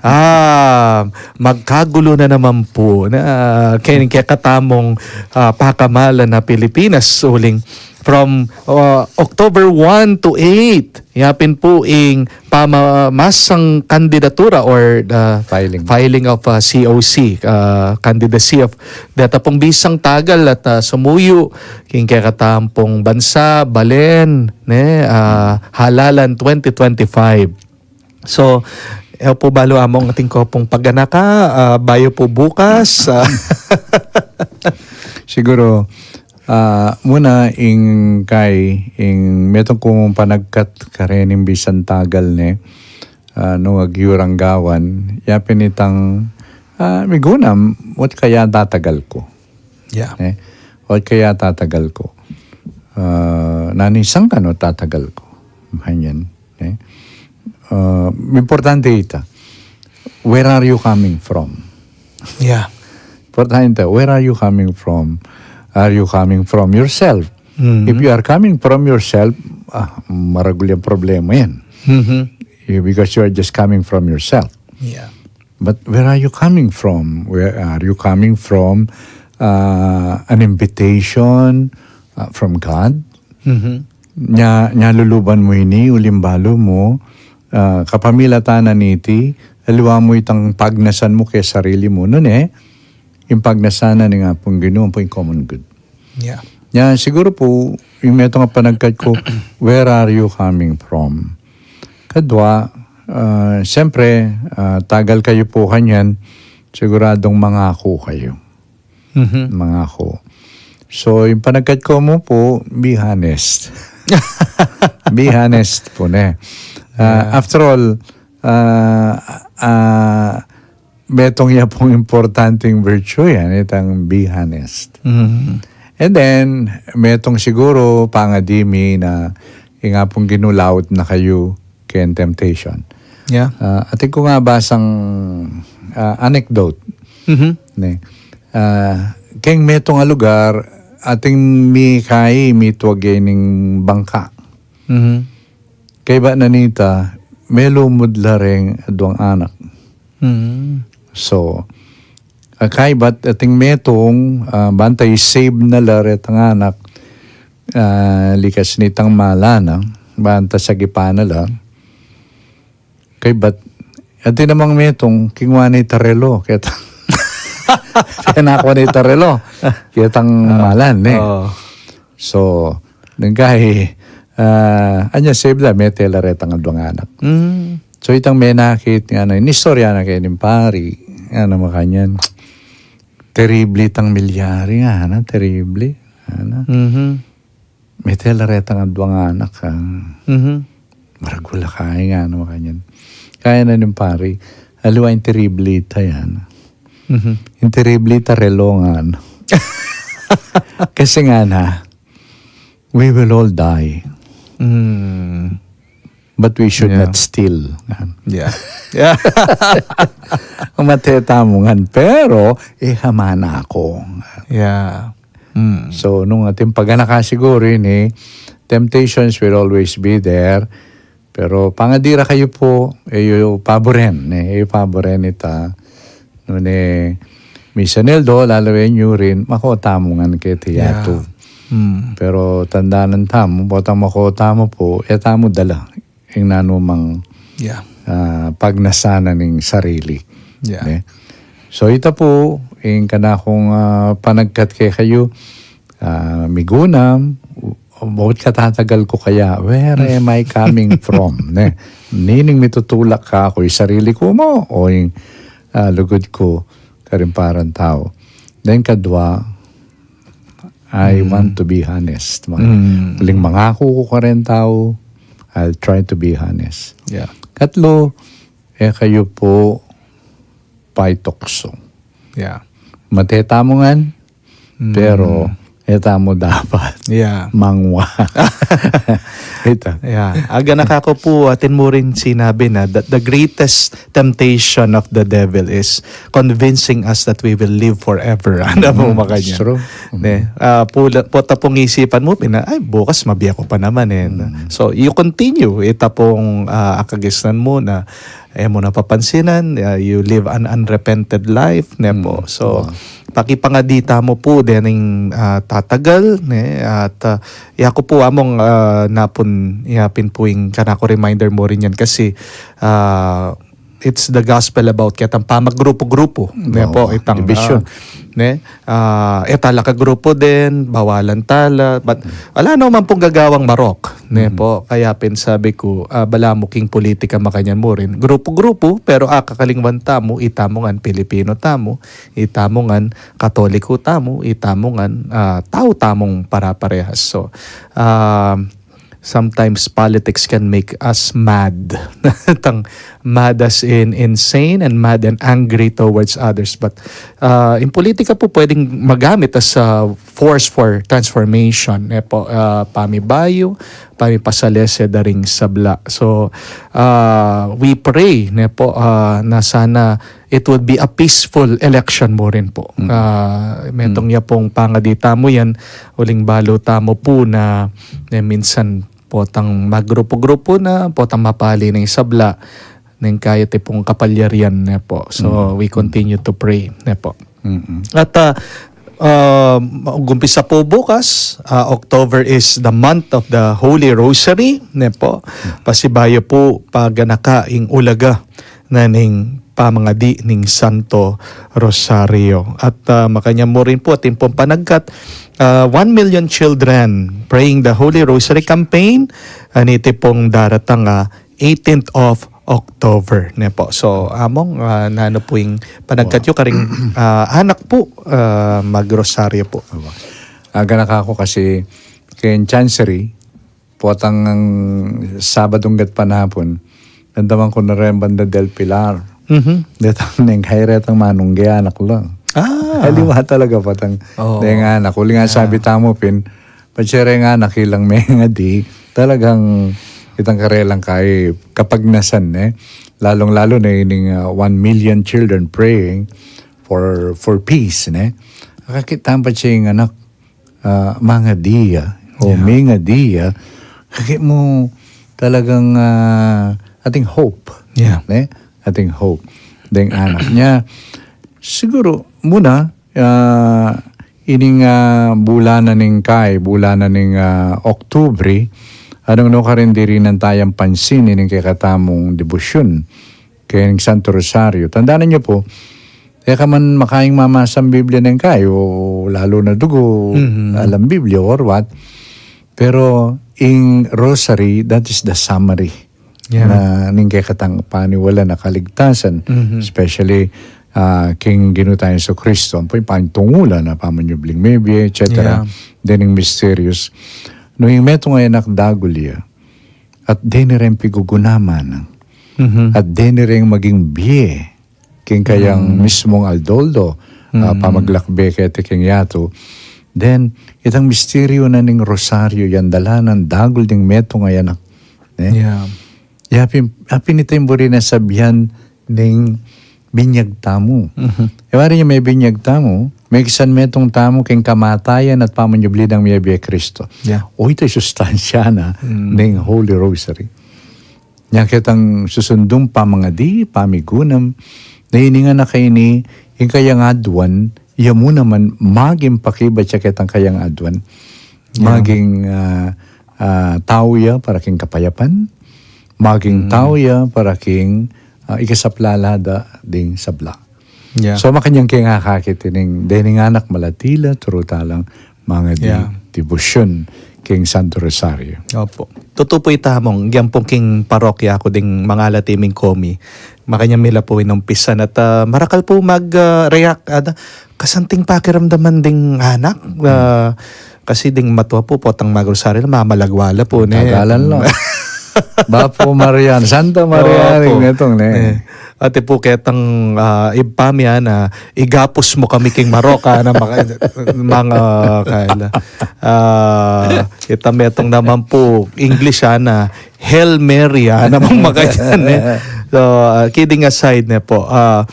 Ah, magkagulo na naman pu na, ah, keng kekatamung, ah, pakamalan a Pilipinas, uling from, ah, October one to eight, yapin pu ing pamamasang kandidatura or the filing, filing of, uh, C O C, uh, candidacy of deta pung bisang tagal at, uh, sumuyu king kekatampung bansa, balen, ne, uh, halalan twenty twenty-five. So, e pu balu among atin ko pung paganaka, uh, bayu pu bukas, uh, siguro, ah, muna ing kai, ing metung kung panagkat karening bisang tagal ne, ah, nung agyurang gawan, yapin itang, ah, migunam, ot kaya tatagal ku. Yeah. Eh, ot kaya tatagal ku. Ah, nanu ing sangkan ot tatagal ku. Makanyan. Eh? Ah, importante ita. Where are you coming from? Yeah. Importante, where are you coming from? Are you coming from yourself? Mm-hmm. If you are coming from yourself, ah, maragul yang problema yan. Mm-hmm. You, because you are just coming from yourself. Yeah. But where are you coming from? Where are you coming from? Uh, an invitation, uh, from God? Mm-hmm. Nya, nyaluluban mu ini, uling balu mu, ah, kapamilatan na niti, aliwa mu itang pagnasan mu keng sarili mu. Nune, ing pagnasan na ning Apung Ginu, ampo ing common good. Yeah. Nya, siguro pu, ing metung a panagkat ku, where are you coming from? Kadwa, ah, siyempre, ah, tagal kayu pu kanyan, siguradung mangaku kayu. Mhm. Mangaku. So, ing panagkat ku mu pu, be honest. Be honest pu, ne? Ah, yeah. After all, ah, ah, metung ya pung importanteng virtue yan, itang be honest. Mhm. And then, metung siguro, pangadi mi na, ing Apung Ginu laut na kayu, keng temptation. Yeah. Ah, atin kung nga basang, ah, anecdote. Mhm. Ne. Ah, keng metung a lugar, atin mikai, mituag ya ining bangka. Mhm. Kaybat na nita, melumud la reng aduang anak. Mhm. So, ah, kaybat atin metung, ah, banta i-save na la retang anak, ah, likas nitang mala na, banta sagipan na la. Kaybat, atin namang metung, kingwa na ita relo, ketang, penakwa na ita relo, ketang mala na, eh. Oo. So, nung kai, ah, anya save la, mete la retang aduang anak. Mm. So, itang menakit ngana, inistorya na keni ning pari, ngana makanyan, terrible itang milyari, ngana, terrible, ngana. Mhm. Mete la retang aduang anak, ah. Mhm. Maragul a kai, ngana makanyan. Kaya na ning pari, aliwa ing terrible ita, ngana. Mhm. Ing terrible ita relo, ngana. Kasi ngana, we will all die. Mm. But we should not steal. Yeah. Yeah. Mate tamu ngan, pero, eh, hamana ku. Yeah. Mm. So, nung atin paganaka siguro ini, temptations will always be there. Pero pangadi ra kayu pu, e yu paburen, ne, e yu paburen ita. Nune, misan el do, lalawen yu rin, mako tamu ngan keti yatu. Yeah. Mm. Pero tandanan tamu, potang mako tamu pu, e tamu dala ing nanumang, yeah, ah, pagnasan na ning sarili. Yeah. Ne? So, ita pu, ing kanakung, ah, panagkat kekayu, ah, migunam, bakit katatagal ku kaya? Where am I coming from? Ne? Nining mitutulak kaku, ing sarili ku mo, o ing, ah, lugud ku karing parang tau? Then, kadwa, I want to be honest. Mga, uling mangaku ku karing tau, I'll try to be honest. Yeah. Katlu, e kayu pu paituksu. Yeah. Mate tamu ngan, pero e tamu dapat mangwa. Ita. Yeah. Aga na, kaku pu, atin mu rin sinabi na that the greatest temptation of the devil is convincing us that we will live forever. Ano pu, makanyan? It's true. Ne? Ah, pula, pota pung isipan mu pin na, "Ay, bukas mabiyak ku pa naman e." So, you continue. Ita pung, ah, akagisnan mu na e mu na papansinan, ah, you live an unrepented life, ne pu. So, pakipangadi tamu pu dening, ah, tatagal, ne, at, ah, yaku pu, among, ah, napun, yapin pu ing kanaku reminder mu rin yan kasi, ah, it's the gospel about ketang pamagrupu-grupu, ne pu, itang, division, ah, ne? Ah, e tala kagrupu din, bawalan tala, but ala naman pung gagawang marok, ne pu? Kaya pin sabi ku, ah, balamu king politika makanyan mu rin. Grupu-grupu, pero akakalingwan tamu, itamu ngan Pilipinu tamu, itamu ngan Katoliko tamu, itamu ngan, ah, tau tamung pare-parehas. So, ah, sometimes politics can make us mad. Tang mad as in insane and mad and angry towards others. But, uh, ing politika pu pwedeng magamit as a force for transformation, ne pu, uh, pamibayu, pamipasalese da ring sabla. So, uh, we pray, ne pu, uh, na sana it would be a peaceful election mu rin pu. Ah, metung ya pung pangadi tamu yan, uling balu tamu pu na, na minsan potang magrupu-grupu na, potang mapali na ing sabla, neng kaya ti pung kapalyarian, ne pu. So, we continue to pray, ne pu. At, ah, ah, mag-umpisa pu bukas, ah, October is the month of the Holy Rosary, ne pu. Pasibayu pu, paganaka ing ulaga na ning pamangadi ning Santo Rosario. At, ah, makanyan mu rin pu, atin pung panagkat, ah, one million children praying the Holy Rosary campaign, ah, niti pung daratang, ah, eighteenth of October, ne pu. So, among, ah, nanu pu ing panagkat yu karing, ah, anak pu, ah, magrosaryo pu? Aga na kaku kasi keng Chancery, potang Sabadung gatpanapun, damdaman ku na ring Banda del Pilar. Detang neng kai retang manungge anak la. Ah. Aliwa talaga potang neng anak. Uling sabi tamu pin, patse reng anak ilang mengadi, talagang itang karelang kai kapagnasan, ne? Lalung-lalu na ining, ah, one million children praying for, for peace, ne? Akakit tamu patse ing anak, ah, mangadi ya, o mengadi ya, kaki mu talagang, ah, ating hope. Yeah. Ne? Ating hope. Deng anak nya. Siguru, muna, ah, ining, ah, bulanan ning kai, bulanan ning, ah, Oktubre, nung nukarin diri nang tayang pansin ining kekatamung debosyun keng Santo Rosario. Tandanan yu pu, e ka man makaing mamasang Biblia neng kai, o lalu na dugu, alang Biblia or what. Pero ing Rosary, that is the summary na ning kekatang paniwala na kaligtasan, especially, ah, king Ginu tang Jesucristo, ampo ing panitungulan na pamanyubling mebie, et cetera. Dening misterios. Nung ing metung a anak dagul ya, at deni reng pigugunaman, at deni reng maging bie king kayang mismung aldo-aldo, ah, pamaglakbe keti king yatu. Then, itang misteryo na ning Rosaryo, yang dala nang dagul ding metung a anak. Ne? Yeah. Ya pin, ya pin ita ing buri na sabian ning binyag tamu. E wari nya mebinyag tamu, mekisan metung tamu king kamatayan at pamanyubli nang mebie Kristo. Yeah. O ita ing sustansya na ning Holy Rosary. Nya ketang susundung pamangadi, pamigunam, na ining anak a ini, ing kayang aduan, ya mu naman maging pakibat ya ketang kayang aduan. Yeah. Maging, ah, ah, tau ya para king kapayapan, maging tau ya para king, ah, ikasaplala da ding sabla. Yeah. So, makanyan keng akakit ining, dening anak malatila, turu talang mangadi debosyun king Santo Rosario. Opo. Tutu pu ita, among, gyan pu king parokya ku ding mangalati ming komi. Makanyan mi la pu inumpisan at, ah, marakal pu mag, ah, react, ada, kasanting pakiramdaman ding anak, ah, kasi ding matua pu, potang magrosaryo la, mamalagwa la pu, ne? Tagalan la. Bapu Maria, Santa Maria, opo. Ning itong, ne? Eh, ate pu, ketang, ah, ibpa mi, ana, "Igapus mu kami king marok," ana, maka-, mga kaila. Ah, kita metong naman pu, English, ana, "Hail Mary," ana, mga makanyan, eh. So, ah, kidding aside, ne po, ah,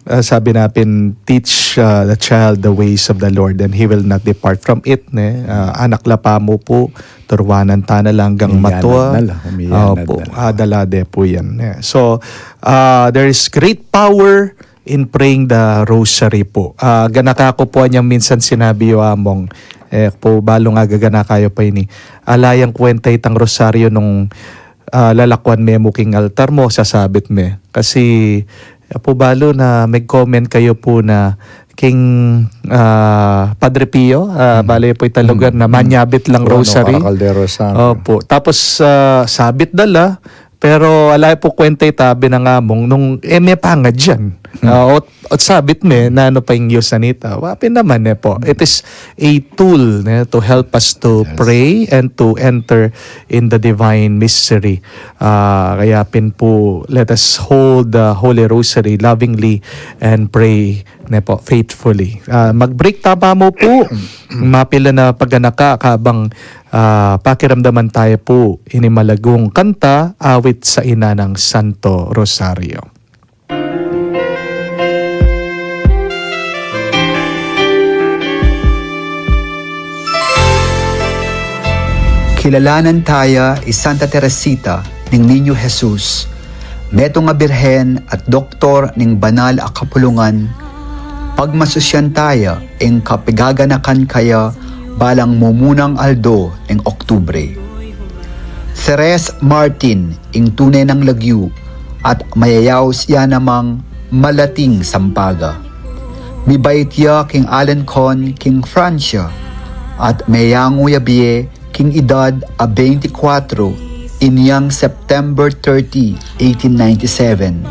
ah, sabi na pin, "Teach, ah, the child the ways of the Lord, and he will not depart from it," ne? Ah, anak la pamu pu, turuanan ta na la anggang matua. Umiyanad na la, umiyanad na la. Opo, adala de pu yan, ne? So, ah, there is great power in praying the rosary pu. Ah, ganaka ku pu anyang minsan sinabi yu, Among. E ku pu balu nung agaganaka yu pa ini. Ala yang kwenta itang rosaryo nung ah, lalakwan me mu king altar mu, sasabit me. Kasi, e ku pu balu na meg-comment kayu pu na king, ah, Padre Pio, ah, bale pu ita lugar na manyabit lang rosary. Juan Caldero Sangre. Opo. Tapos, ah, sabit da la, pero ala pu kwenta ita binangamung nung e me pangadyan. Ah, ot, ot sabit me, nanu pa ing use na nita? Wa pin naman, ne po. It is a tool, ne, to help us to pray and to enter in the divine mystery. Ah, kaya pin pu, let us hold the Holy Rosary lovingly and pray, ne po, faithfully. Ah, mag-break ta pa mu pu. Mapila na paganaka kabang, ah, pakiramdaman tayu pu ini malagung kanta, awit sa Ina ng Santo Rosario. Kilalanan taya i Santa Teresita ning Niño Jesus, metung a birhen at doktor ning banal a kapulungan, pagmasusyan taya ing kapigaganakan kaya balang mumunang aldo ning Oktubre. Therese Martin ing tune nang lagyu at mayayaus ya namang malating sampaga. Mibait ya king Alencon king Francia at mayangu ya bie king idad a beintikwatro inyang September thirty, eighteen ninety-seven,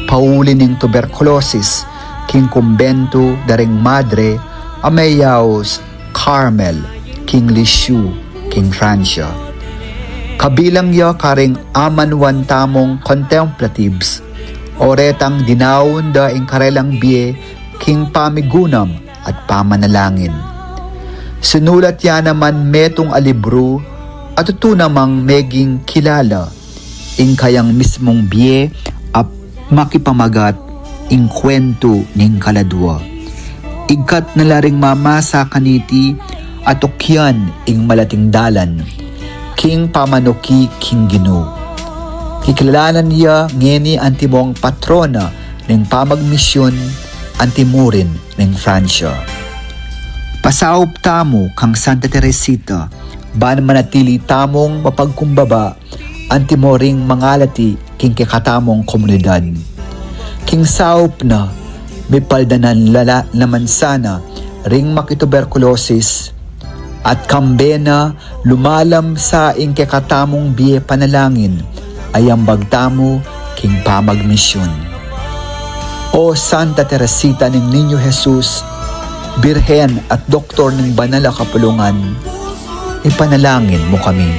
pauli ning tuberkulosis king kumbentu da ring madre a mayayaus Carmel, king Lisieux, king Francia. Kabilang ya karing amanuan tamung contemplatives, o retang dinaun da ing karelang bie king pamigunam at pamanalangin. Sinulat ya naman metung a libru a tutu namang meging kilala ing kayang mismung bie a makipamagat ing kwentu ning kaladua. Ikat na la ring mamasa kaniti a tukyan ing malating dalan king pamanuki king Ginu. Kikilalanan ya ngeni antimong patrona ning pamagmisyun antimurin ning Francia. Pasaup tamu kang Santa Teresita ban manatili tamung mapagkumbaba antimo ring mangalati king kekatamung komunidad. King saup na, mipaldanan la naman sana ring makituberkulosis at kambe na lumalam sa ing kekatamung bie panalangin a yambag tamu king pamagmisyun. O Santa Teresita ning Niño Jesus, Birhen at Doktor ning Banal a Kapulungan, ipanalangin mu kami.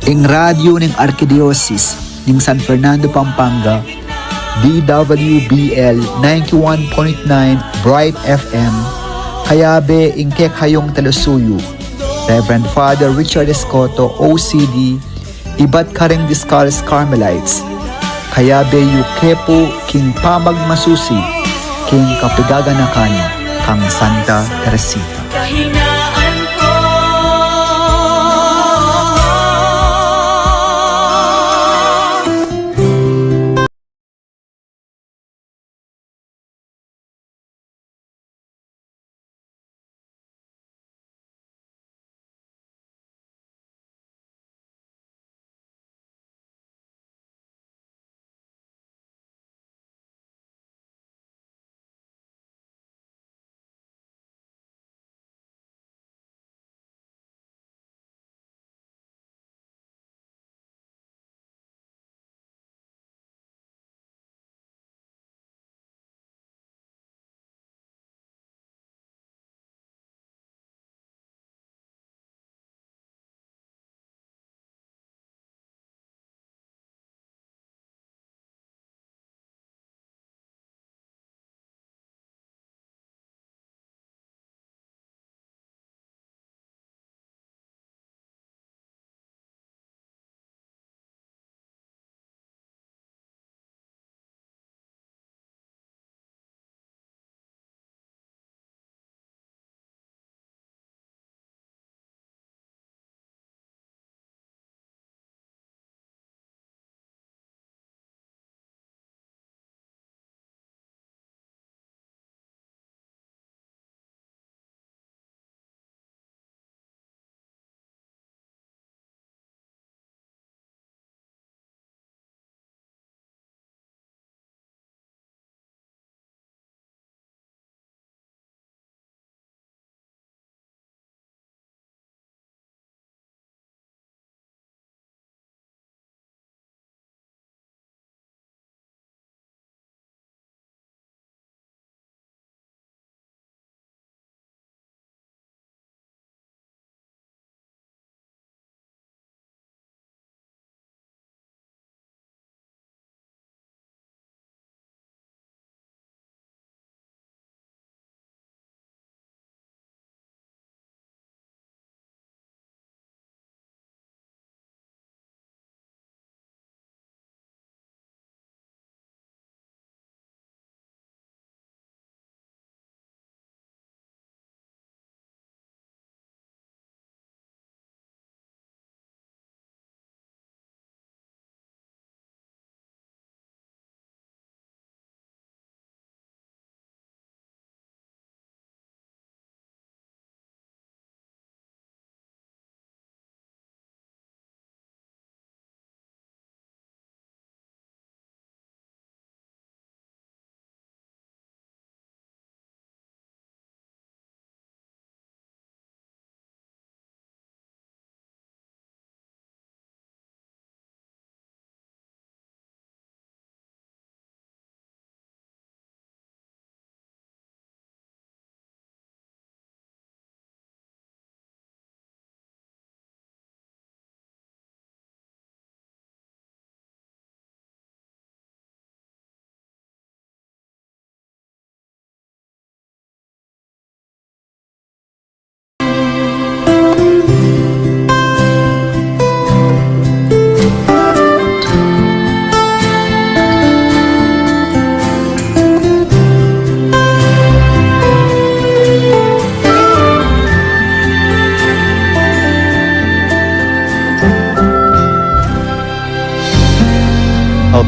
Ing radyu ning Arkidiosis ning San Fernando, Pampanga, D W B L ninety-one point nine Bright F M, kayabe ing kekayung talusuyu, Reverend Father Richard Escoto, O C D, ibat karing Discalced Carmelites, kayabe yu ke pu king pamagmasusi king kapigaganakan kang Santa Teresita.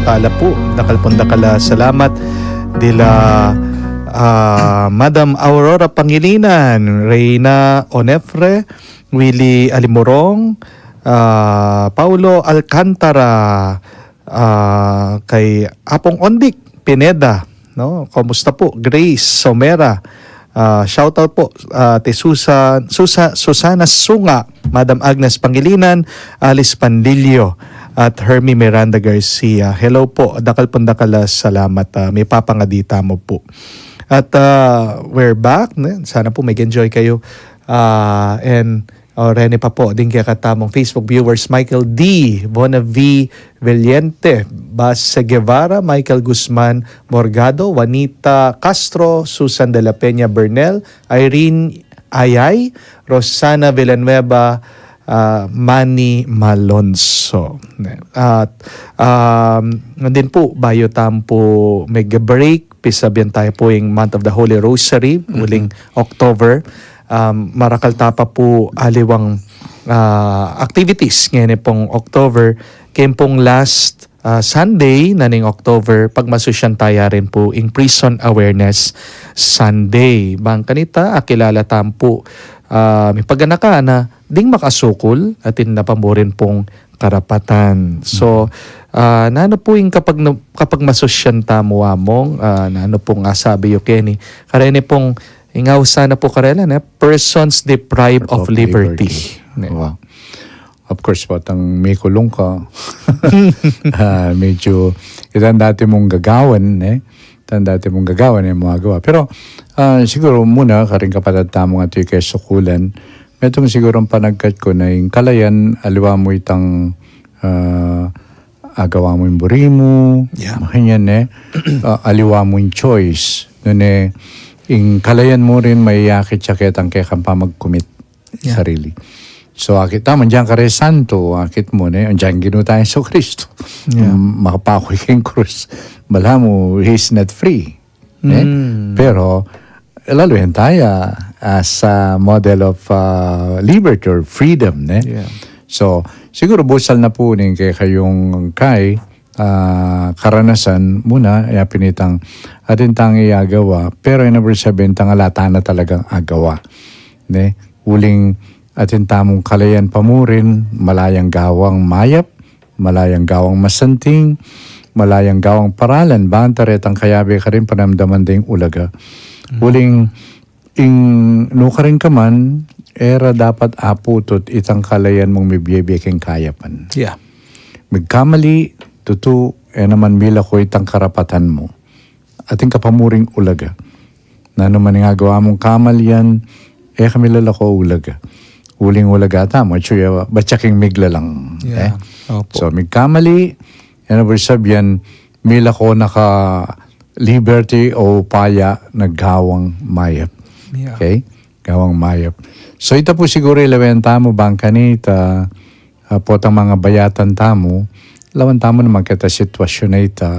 Pala po, dakal pong dakal a salamat dila, ah, Madam Aurora Pangilinan, Reyna Onefre, Willie Alimurong, ah, Paulo Alcantara, ah, kay Apong Ondik Pineda, no? Kumusta po? Grace Somera, ah, shout out po, ah, ti Susan, Susa-, Susana Sunga, Madam Agnes Pangilinan, Alice Pandillo, at Hermie Miranda Garcia. Hello po, dakal pong dakal a salamat, ah, mipapangadi tamu po. At, ah, we're back, ne? Sana po mag-enjoy kayo. Ah, and, oh, reni pa po, ding kekatamung Facebook viewers, Michael D. Bonavi Valiente, Base Guevara, Michael Guzman Morgado, Juanita Castro, Susan de la Peña Bernal, Irene Ayay, Rosana Villanueva, ah, Manny Malonzo. At, um, din po, bayu tamu po mag-break, pisabyan tamu po ing month of the Holy Rosary, uling October. Um, marakal ta pa po aliwang, ah, activities ngeni pong October. Keng pong last, ah, Sunday na ning October, pagmasusyan taya rin po ing Prison Awareness Sunday. Bang kanita, akilala tamu po, ah, mipaganaka na ding makasukul atin na pamurin pong karapatan. So, ah, nanu po ing kapag, kapagmasusyan tamu, Among, ah, nanu pong asabi yu keni? Kareni pong, ing ausan na po karela, ne? Persons deprived of liberty. Ne? Wow. Of course, potang mikulung ka, ah, medyo, itang dati mung gagawan, ne? Itang dati mung gagawan, e mu magawa. Pero, ah, siguro muna, karing kapatad tamung atiu kesukulan, metung sigurung panagkat ku na ing kalayan, aliwa mu itang, ah, agawa mu ing buri mu, makanyan, e. Ah, aliwa mu ing choice. Nune, ing kalayan mu rin, mayakit ya ketang kekang pamag-commit sarili. So, akit tamu, andiyan kare santo, akit mu, ne, andiyan Ginu tang Jesucristo. Yeah. Mm, makapaku keng krus. Balamu, he's not free. Ne? Pero, lalu yan taya as a model of, ah, liberty or freedom, ne? Yeah. So, siguro busal na pu ning kekayung kai, ah, karanasan muna, ya pin itang atin tang agawa, pero e na buri sabyan tang ala tana talagang agawa. Ne? Uling atin tamung kalayan pamurin, malayang gawang mayap, malayang gawang masanting, malayang gawang paralan, banta retang kayabe karin panamdaman deng ulaga. Uling ing nukarin ka man, e ra dapat aputut itang kalayan mung mibie-bie keng kayapan. Yeah. Migkamali, tutu, e naman milako itang karapatan mu. Atin ka pamuring ulaga. Nanu man ing agawa mung kamalian, e ka milalako ulaga. Uling ulaga tamu, atyu ya, batya king miglalang. Yeah. E? Opo. So, migkamali, e na buri sabyan, milako na ka liberty o upaya na gawang mayap. Yeah. Okay? Gawang mayap. So, ita pu siguru ilawen tamu bang kanita, ah, potang mangabayatan tamu, lawan tamu naman keta sitwasyun a ita,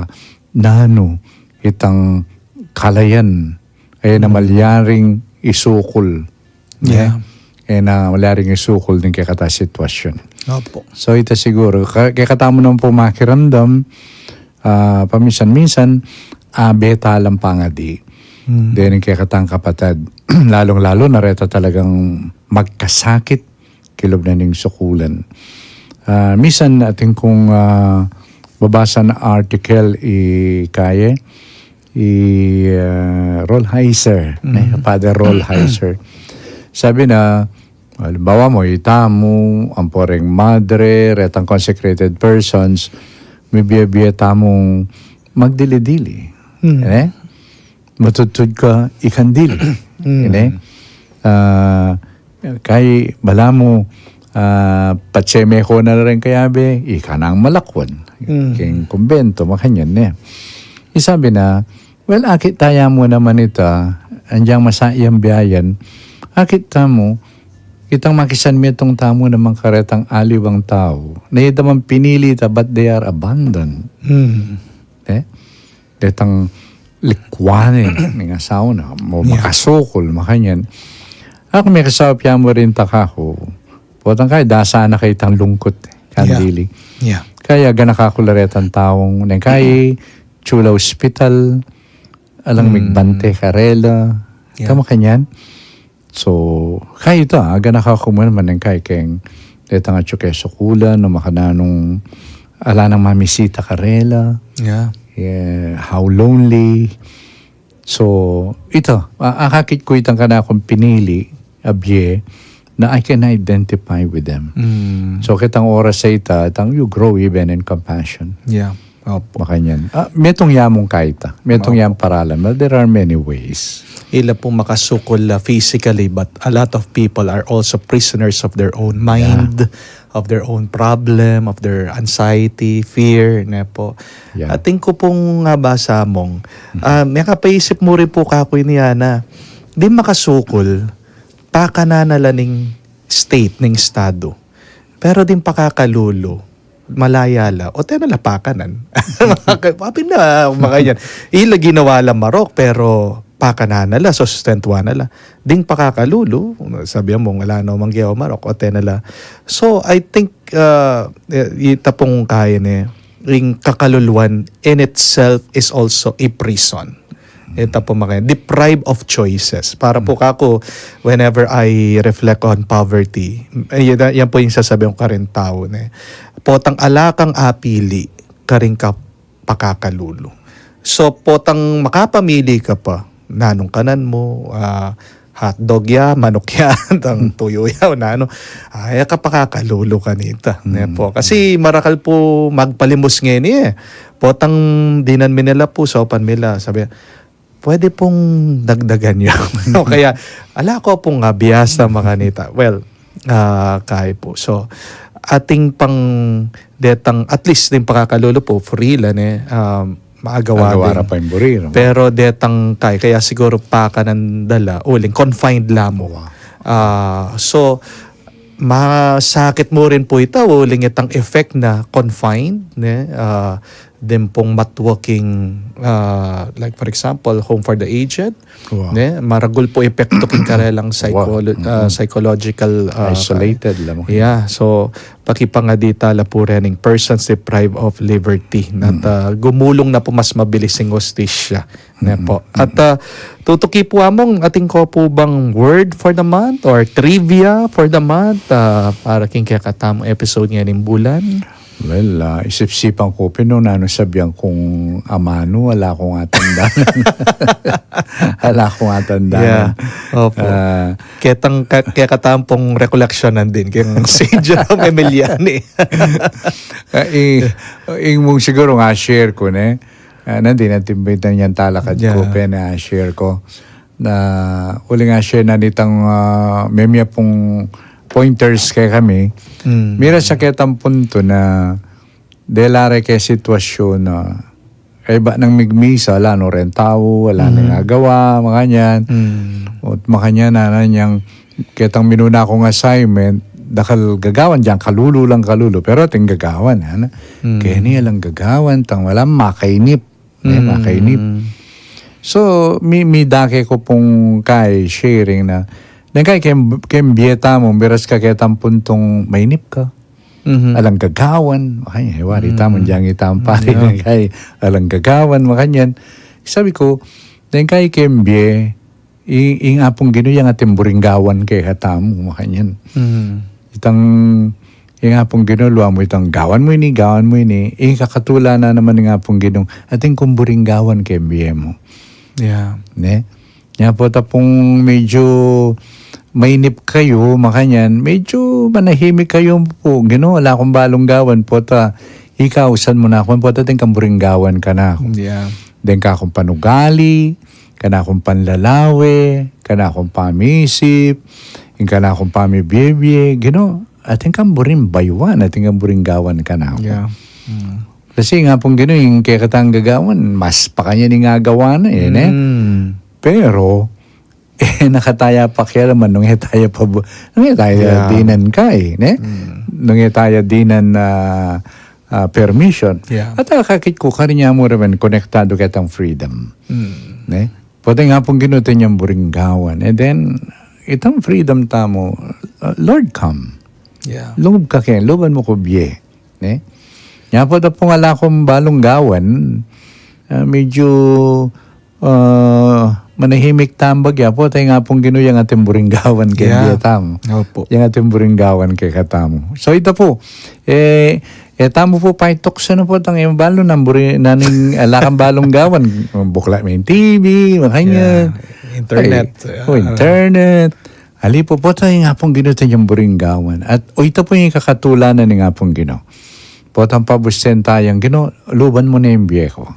nanu itang kalayan, e na malyaring isukul. Yeah. E na malyaring isukul ning kekatang sitwasyun. Opo. So, ita siguru, ka-, kekatamu naman pu makiramdam, ah, paminsan-minsan, abe ta lang pangadi. Dening kekatang kapatad, lalung-lalu na reta talagang magkasakit, kilub na ning sukulan. Ah, minsan atin kung, ah, babasan article i kaye, i, ah, Rolheiser, ne? Father Rolheiser. Sabi na, halimbawa mu, itamu, ampo reng madre, retang consecrated persons, mibie-bie tamung magdili-dili. Ne? Matudtud ka ikandili. Ine? Ah, kay balamu, ah, patse me ko na la ring kayabe, ika nang malakwan. King kumbento, makanyan ne. Isabi na, well, akit taya mu naman ita, andyang masayang biayan, akit tamu, itang makisan metung tamu naman karetang aliwang tau, na ita man pinili ta, but they are abandoned. Eh? Detang likwanin ning asawa na, mo makasukul, makanyan. Aku mekasaup ya mu rin ta kaku. Potang kay, dasa na kay itang lungkut. Kandili. Kaya ganaka ku la retang taung neng kai, atsu la hospital, alang migbante karela. Tama kanyan. So, kaya ita, aganaka ku mu naman neng kai keng detang atsu ke sukulan, o makananung ala nang mamisita karela. How lonely. So, ita, a-, akakit ku itang kanakung pinili a bie na I can identify with them. So, kitang oras a ita, itang you grow even in compassion. Makanyan. Ah, metung ya mung kaita. Metung yang paralan. But there are many ways. Ila pung makasukul la physically, but a lot of people are also prisoners of their own mind, of their own problem, of their anxiety, fear, ne po. Atin ku pung ngabasa mung, ah, mekapaisip mu rin pu kaku ini, Ana. Ding makasukul, pakanan na la ning state, ning estado. Pero ding pakakalulu, malaya la, o tena la pakanan. Apin na, makanyan. Ila ginawa la marok, pero pakanan na la, sustentuan na la. Ding pakakalulu, sabi mu, ala no mang gewa marok, o tena la. So, I think, uh, ita pung kaya ne, ing kakaluluan in itself is also a prison. Ita pu makanyan, deprived of choices. Para pu kaku, whenever I reflect on poverty, eh, yan, yan pu ing sasabian ku karing tau, ne. Potang ala kang apili karing ka-, pakakalulu. So, potang makapamili ka pa, nanung kanan mu, ah, hotdog ya, manuk ya, tang tuyu ya, o nanu. Ay, ka pakakalulu kanita, ne po. Kasi marakal pu magpalimus ngeni, eh. Potang dinan mi nila pu, saupan mi la, sabi, pwede pung dagdagan yu. O kaya, ala ku pung abiasa makanita. Well, ah, kaya pu. So, atin pang detang, at least ding pakakalulu pu, free la ne, um, maagawa din. Agawa ra pa ing buri, no? Pero detang kaya, kaya siguru pakanan da la, uling confined la mu. Ah, so, masakit mu rin pu ita, uling itang effect na confined, ne? Ah, din pung matwag ing, ah, like for example, home for the aged, ne? Maragul pu epekto king karelang psycholo-, ah, psychological, ah, isolated la mu. Yeah, so, pakipangadi ta la pu rening persons deprived of liberty. At, ah, gumulung na pu mas mabilis ing hustisya. Ne po. At, ah, tutuki pu among atin ko pu bang word for the month or trivia for the month, ah, para king kekatamung episode ngening bulan? Well, ah, isip-sipan ku pin nung nanu sabian kung amanu, ala kung atandanan. Ala kung atandanan. Yeah. Opo. Ah, ketang ka-, kekatamung rekoleksyonan din keng Saint Jerome Emiliani. Ah, i-, ing mung siguru nga share ku, ne? Ah, nandin, nandin, nandin yang talakad ku, pene, ah, share ku. Na, uling, ah, share na nitang, ah, memia pung pointers kekami. Mira sa ketang punto na dela re ke sitwasyun na kaibat nang migmisa, ala no reng tau, ala neng agawa, makanyan. Ot makanyan, nanu yang ketang minuna kung assignment, dakal gagawan diang kalulu lang kalulu, pero ating gagawan, ana. Keni alang gagawan, tang wala, makainip. Ne, makainip. So, mi-, midake ku pung kai sharing na, deng kai kem-, keng bie tamu, miras ka ketang puntung mainip ka. Alang gagawan, ay, wari tamu, diang itang pari, deng kai, alang gagawan, makanyan. Sabi ku, deng kai kem bie, I-, ing Apung Ginu yang ating buring gawan kekatamu, makanyan. Itang, ing Apung Ginu, luwa mu itang gawan mu ini, gawan mu ini, ing kakatula na naman ing Apung Ginu, atin kung buring gawan keng bie mu. Yeah. Ne? Nya pu ta pung medyu mainip kayu, makanyan, medyu manahimik kayu pu, Ginu, ala kung balung gawan, pota, ikausan mu na ku, pota atin kang buring gawan kanaku. Yeah. Deng kakung panugali, kanakung panlalawe, kanakung pamisip, ing kanakung pamibie-bie, Ginu, atin kang buring bayuan, atin kang buring gawan kanaku. Yeah. Mm. Kasi nga pung Ginu, ing kekatang gagawan, mas pakanyan ing agawa na, e, ne? Mm. Pero, e na ka taya pakialaman nung e taya pa bu-, nung e taya, yeah, dinan ka, e, ne? Mm. Nung e taya dinan, ah, ah, permission. Yeah. At akakit ku, karin ya mu remen konektadu ketang freedom. Mm. Ne? Pota ing Apung Ginu atin yang buring gawan. And then, itang freedom tamu, uh, Lord, come. Yeah. Lungub ka keni, luban mu ku bie. Ne? Nya pu, ta pung ala kung balung gawan, ah, medyo, ah, manahimik tamu bagya pu, ta ing Apung Ginu yang atin buring gawan keng bie tamu. Opo. Yang atin buring gawan kekatamu. So, ita pu, eh, e tamu pu paituksu na pu, tang imbalu nang buri, naning ala kang balung gawan, buklat me ing T V, makanyan. Yeah. Internet. Ay, o, internet. Ali pu, pota ing Apung Ginu atin yang buring gawan. At, o, ita pu ing ikakatula na ning Apung Ginu. Potang pabusten taya, Ginu, luban mu ne ing bie ku.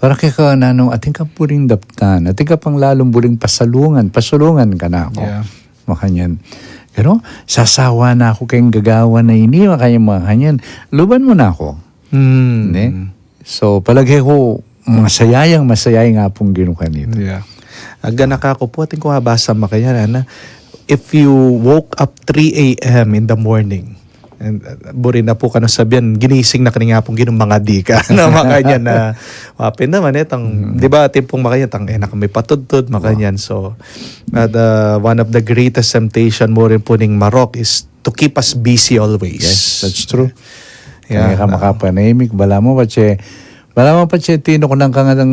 Para keka nanu, atin kang buring daptan, atin kang panglalung buring pasalungan, pasalungan kanaku. Yeah. Makanyan. Ginu, sasawa na ku keng gagawan a ini, makanyan, makanyan. Luban mu na ku. Hmm. Ne? So, palage ku, masaya yang, masaya ing Apung Ginu kanita. Yeah. Aga na ka ku pu, atin kung abasa makanyan, ana, if you woke up three a.m. in the morning, and, uh, buri na pu kanu sabian, ginising na ka ning Apung Ginu, mangadi ka. Na makanyan na, mapin naman, e, tang, di ba, timpung makanyan, tang, e, na kami patudtud, makanyan. So, at, uh, one of the greatest temptation mu rin pu ning marok is to keep us busy always. Yes, that's true. Yeah. Kaya ka makapanahimik, balamu patse, balamu patse tinukunan ka nang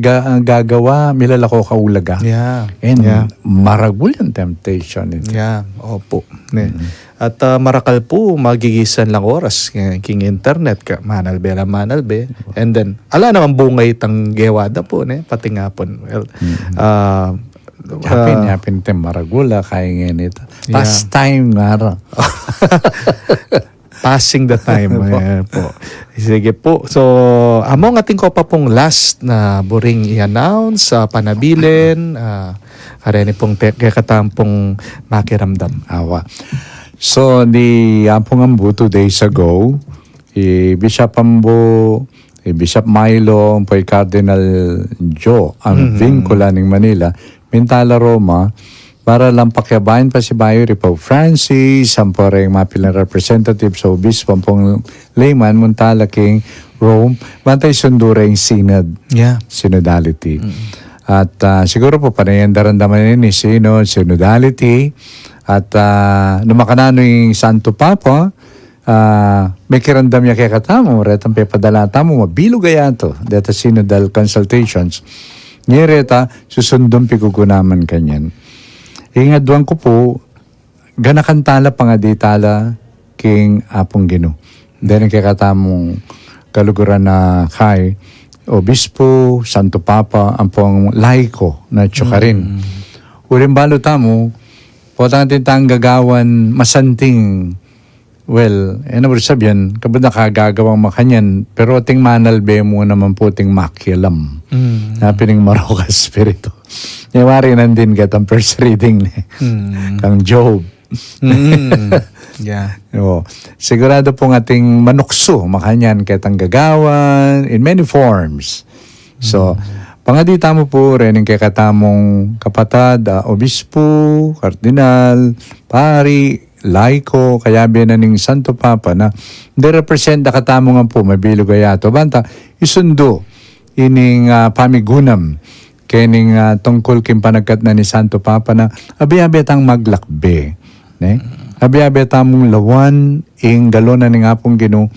ga-, gagawa, milalako ka ulaga. Yeah. And maragul yang temptation ito. Yeah, opo. Ne. At, ah, marakal pu, magigisan lang oras, eh, king internet ka, manalbe lang manalbe. And then, ala naman bunga itang gewa da pu, ne? Pati nga pu, well, ah, Yapin, ah, yapin te maragul, ah, kaya ngayon ito. Yeah. Pastime nga ra. Passing the time. Opo. Ayan po. Sige po. So, among atin ko pa pong last na buring i-announce, ah, panabilin, ah, kareni pong te-, kekatampong makiramdam. Awa. So, di ampong ambu two days ago, i Bishop Ambu, i Bishop Milo, ampo i Cardinal Joe, ang vingkula ning Manila, mintala Roma, para lang pakiabayan pasibayu ri Pope Francis, ampo ring mapilan representative sa obispo, ampong layman, mintala king Rome, bantang isundu ring synod. Yeah. Synodality. At, ah, siguro po, panayan daramdaman ini, synod, synodality, at, ah, nu makananu ing Santo Papa, ah, mekiramdam ya kekatamu, retang pepadala tamu, mabilug a yatu, deta synodal consultations. Nye reta, susundung pigugunaman kanyan. Ing aduan ku pu, ganakan tala, pangadi tala, king Apung Ginu. Deni kekatamung kaluguran a kai, obispo, Santo Papa, ampong laiko na atyu karin. Uling balu tamu, potang atin tang gagawan masanting, well, e na buri sabian, kabud na kagagawang makanyan, pero ating manalbe mu naman pu ating makialam. Na pin ing marok a espiritu. E wari nandin ketang first reading ni kang Job. Yeah. O, sigurado pung ating manuksu makanyan ketang gagawan in many forms. So, pangadi tamu pu, rening kekatamung kapatad, ah, obispo, kardinal, pari, laiko, kayabe na ning Santo Papa na, de represent da katamu nga pu, mabilug a yatu. Banta, isundu, ining, ah, pamigunam, kening, ah, tungkul king panagkat na ni Santo Papa na, abe-abe tang maglakbe. Ne? Abe-abe tamung lawan, ing galon na ning Apung Ginu,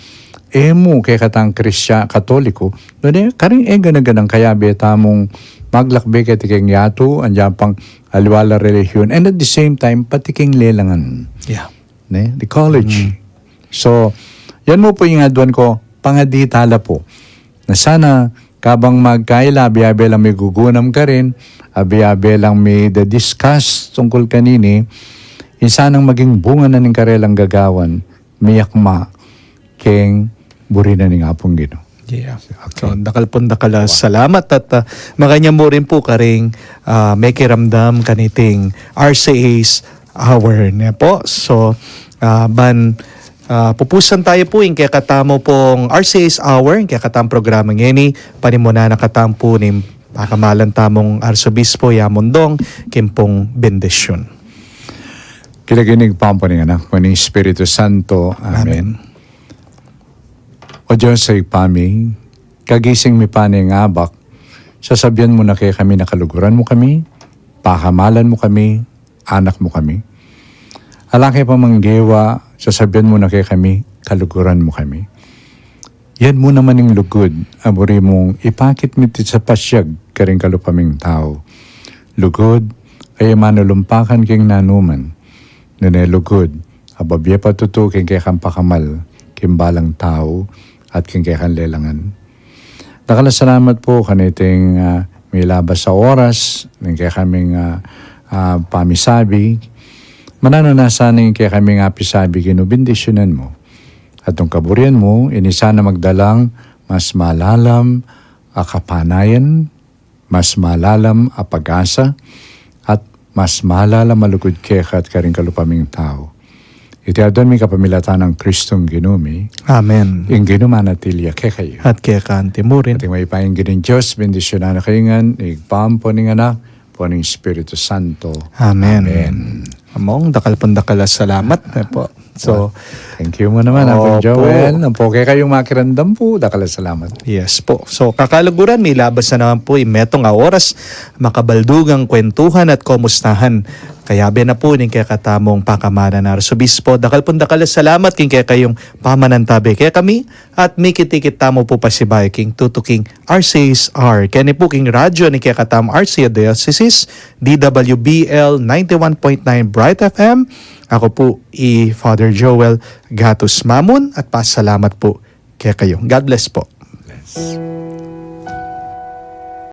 e mu kekatang Kristian Katoliko, nune, karing e gana-ganang kayabe tamung maglakbe keti king yatu, andiyan pang aliwa la relihiyon, and at the same time, pati king lelangan. Yeah. Ne? The college. So, yan mu pu ing aduan ko, pangadi tala pu. Na sana, kabang magkaila, abe-abe lang migugunam karin, abe-abe lang mi-discuss tungkul kanini, ing sanang maging bunga na ning karelang gagawan, miyakma, keng buri na ning Apung Ginu. Yeah. Okay. So, dakal pung dakal a salamat at, ah, makanyan mu rin pu karing, ah, mekiramdam kaniting R C A's Hour, ne po. So, ah, ban, ah, pupusan taya pu ing kekatamu pung R C A's Hour, ing kekatamung programa ngeni, panimunan na katamu pu ning pakamalan tamung Arsobispo Yamundong, king pung bendisyun. King lagyu ning Ibpa, ampo ning Anak, ampo ning Espiritu Santo. Amen. Amen. O Dios a Ibpa mi, kagising mi pa ning abak, sasabian mu na kekami na kaluguran mu kami, pakamalan mu kami, anak mu kami. Ala ke pa mang gewa, sasabian mu na kekami, kaluguran mu kami. Yan mu naman ing lugud a buri mung ipakit mi iti sa pasiag karing kalupa ming tau. Lugud a e manulumpakan king nanuman, nune lugud a babie patutu king kekang pakamal king balang tau at king kekang lelangan. Dakal a salamat pu kaniting, ah, milabas a oras ning kekaming, ah, ah, pamisabi. Mananu na sana ing kekaming apisabi, Ginu, bendisyunan mu. At nung kaburian mu, ini sana magdalang mas malalam a kapanayan, mas malalam a pag-asa, at mas malalam a lugud keka at karing kalupa ming tau. Iti adwan mi kapamilatan nang Kristong Ginu mi. Amen. Ing Ginu manatili ya kekayu. At keka anti mu rin. At ing mayupayang Ginung Dios, bendisyunan na kayu ngan, ing Ibpa, ampo ning Anak, ampo ning Espiritu Santo. Amen. Amen. Among, dakal pung dakal a salamat, eh, po. So, thank you mu naman, Ampong Opo. Joel. Ampo kekayung makiramdam pu, dakal a salamat. Yes po. So, kakaluguran, milabas na naman pu ing metung a oras, makabaldugang kwentuhan at komustahan. Kayabe na pu ning kekatamung pakamalan a Arsobispo. Dakal pung dakal a salamat king kekayung pamanantabe kekami. At mikit-ikit tamu pu pasibayu king tutuking R C S R. Keni pu king radyo ning kekatamung Archdiocese, D W B L ninety-one point nine Bright F M. Aku pu i Father Joel Gatus Mamun at pasalamat pu kekayu. God bless po.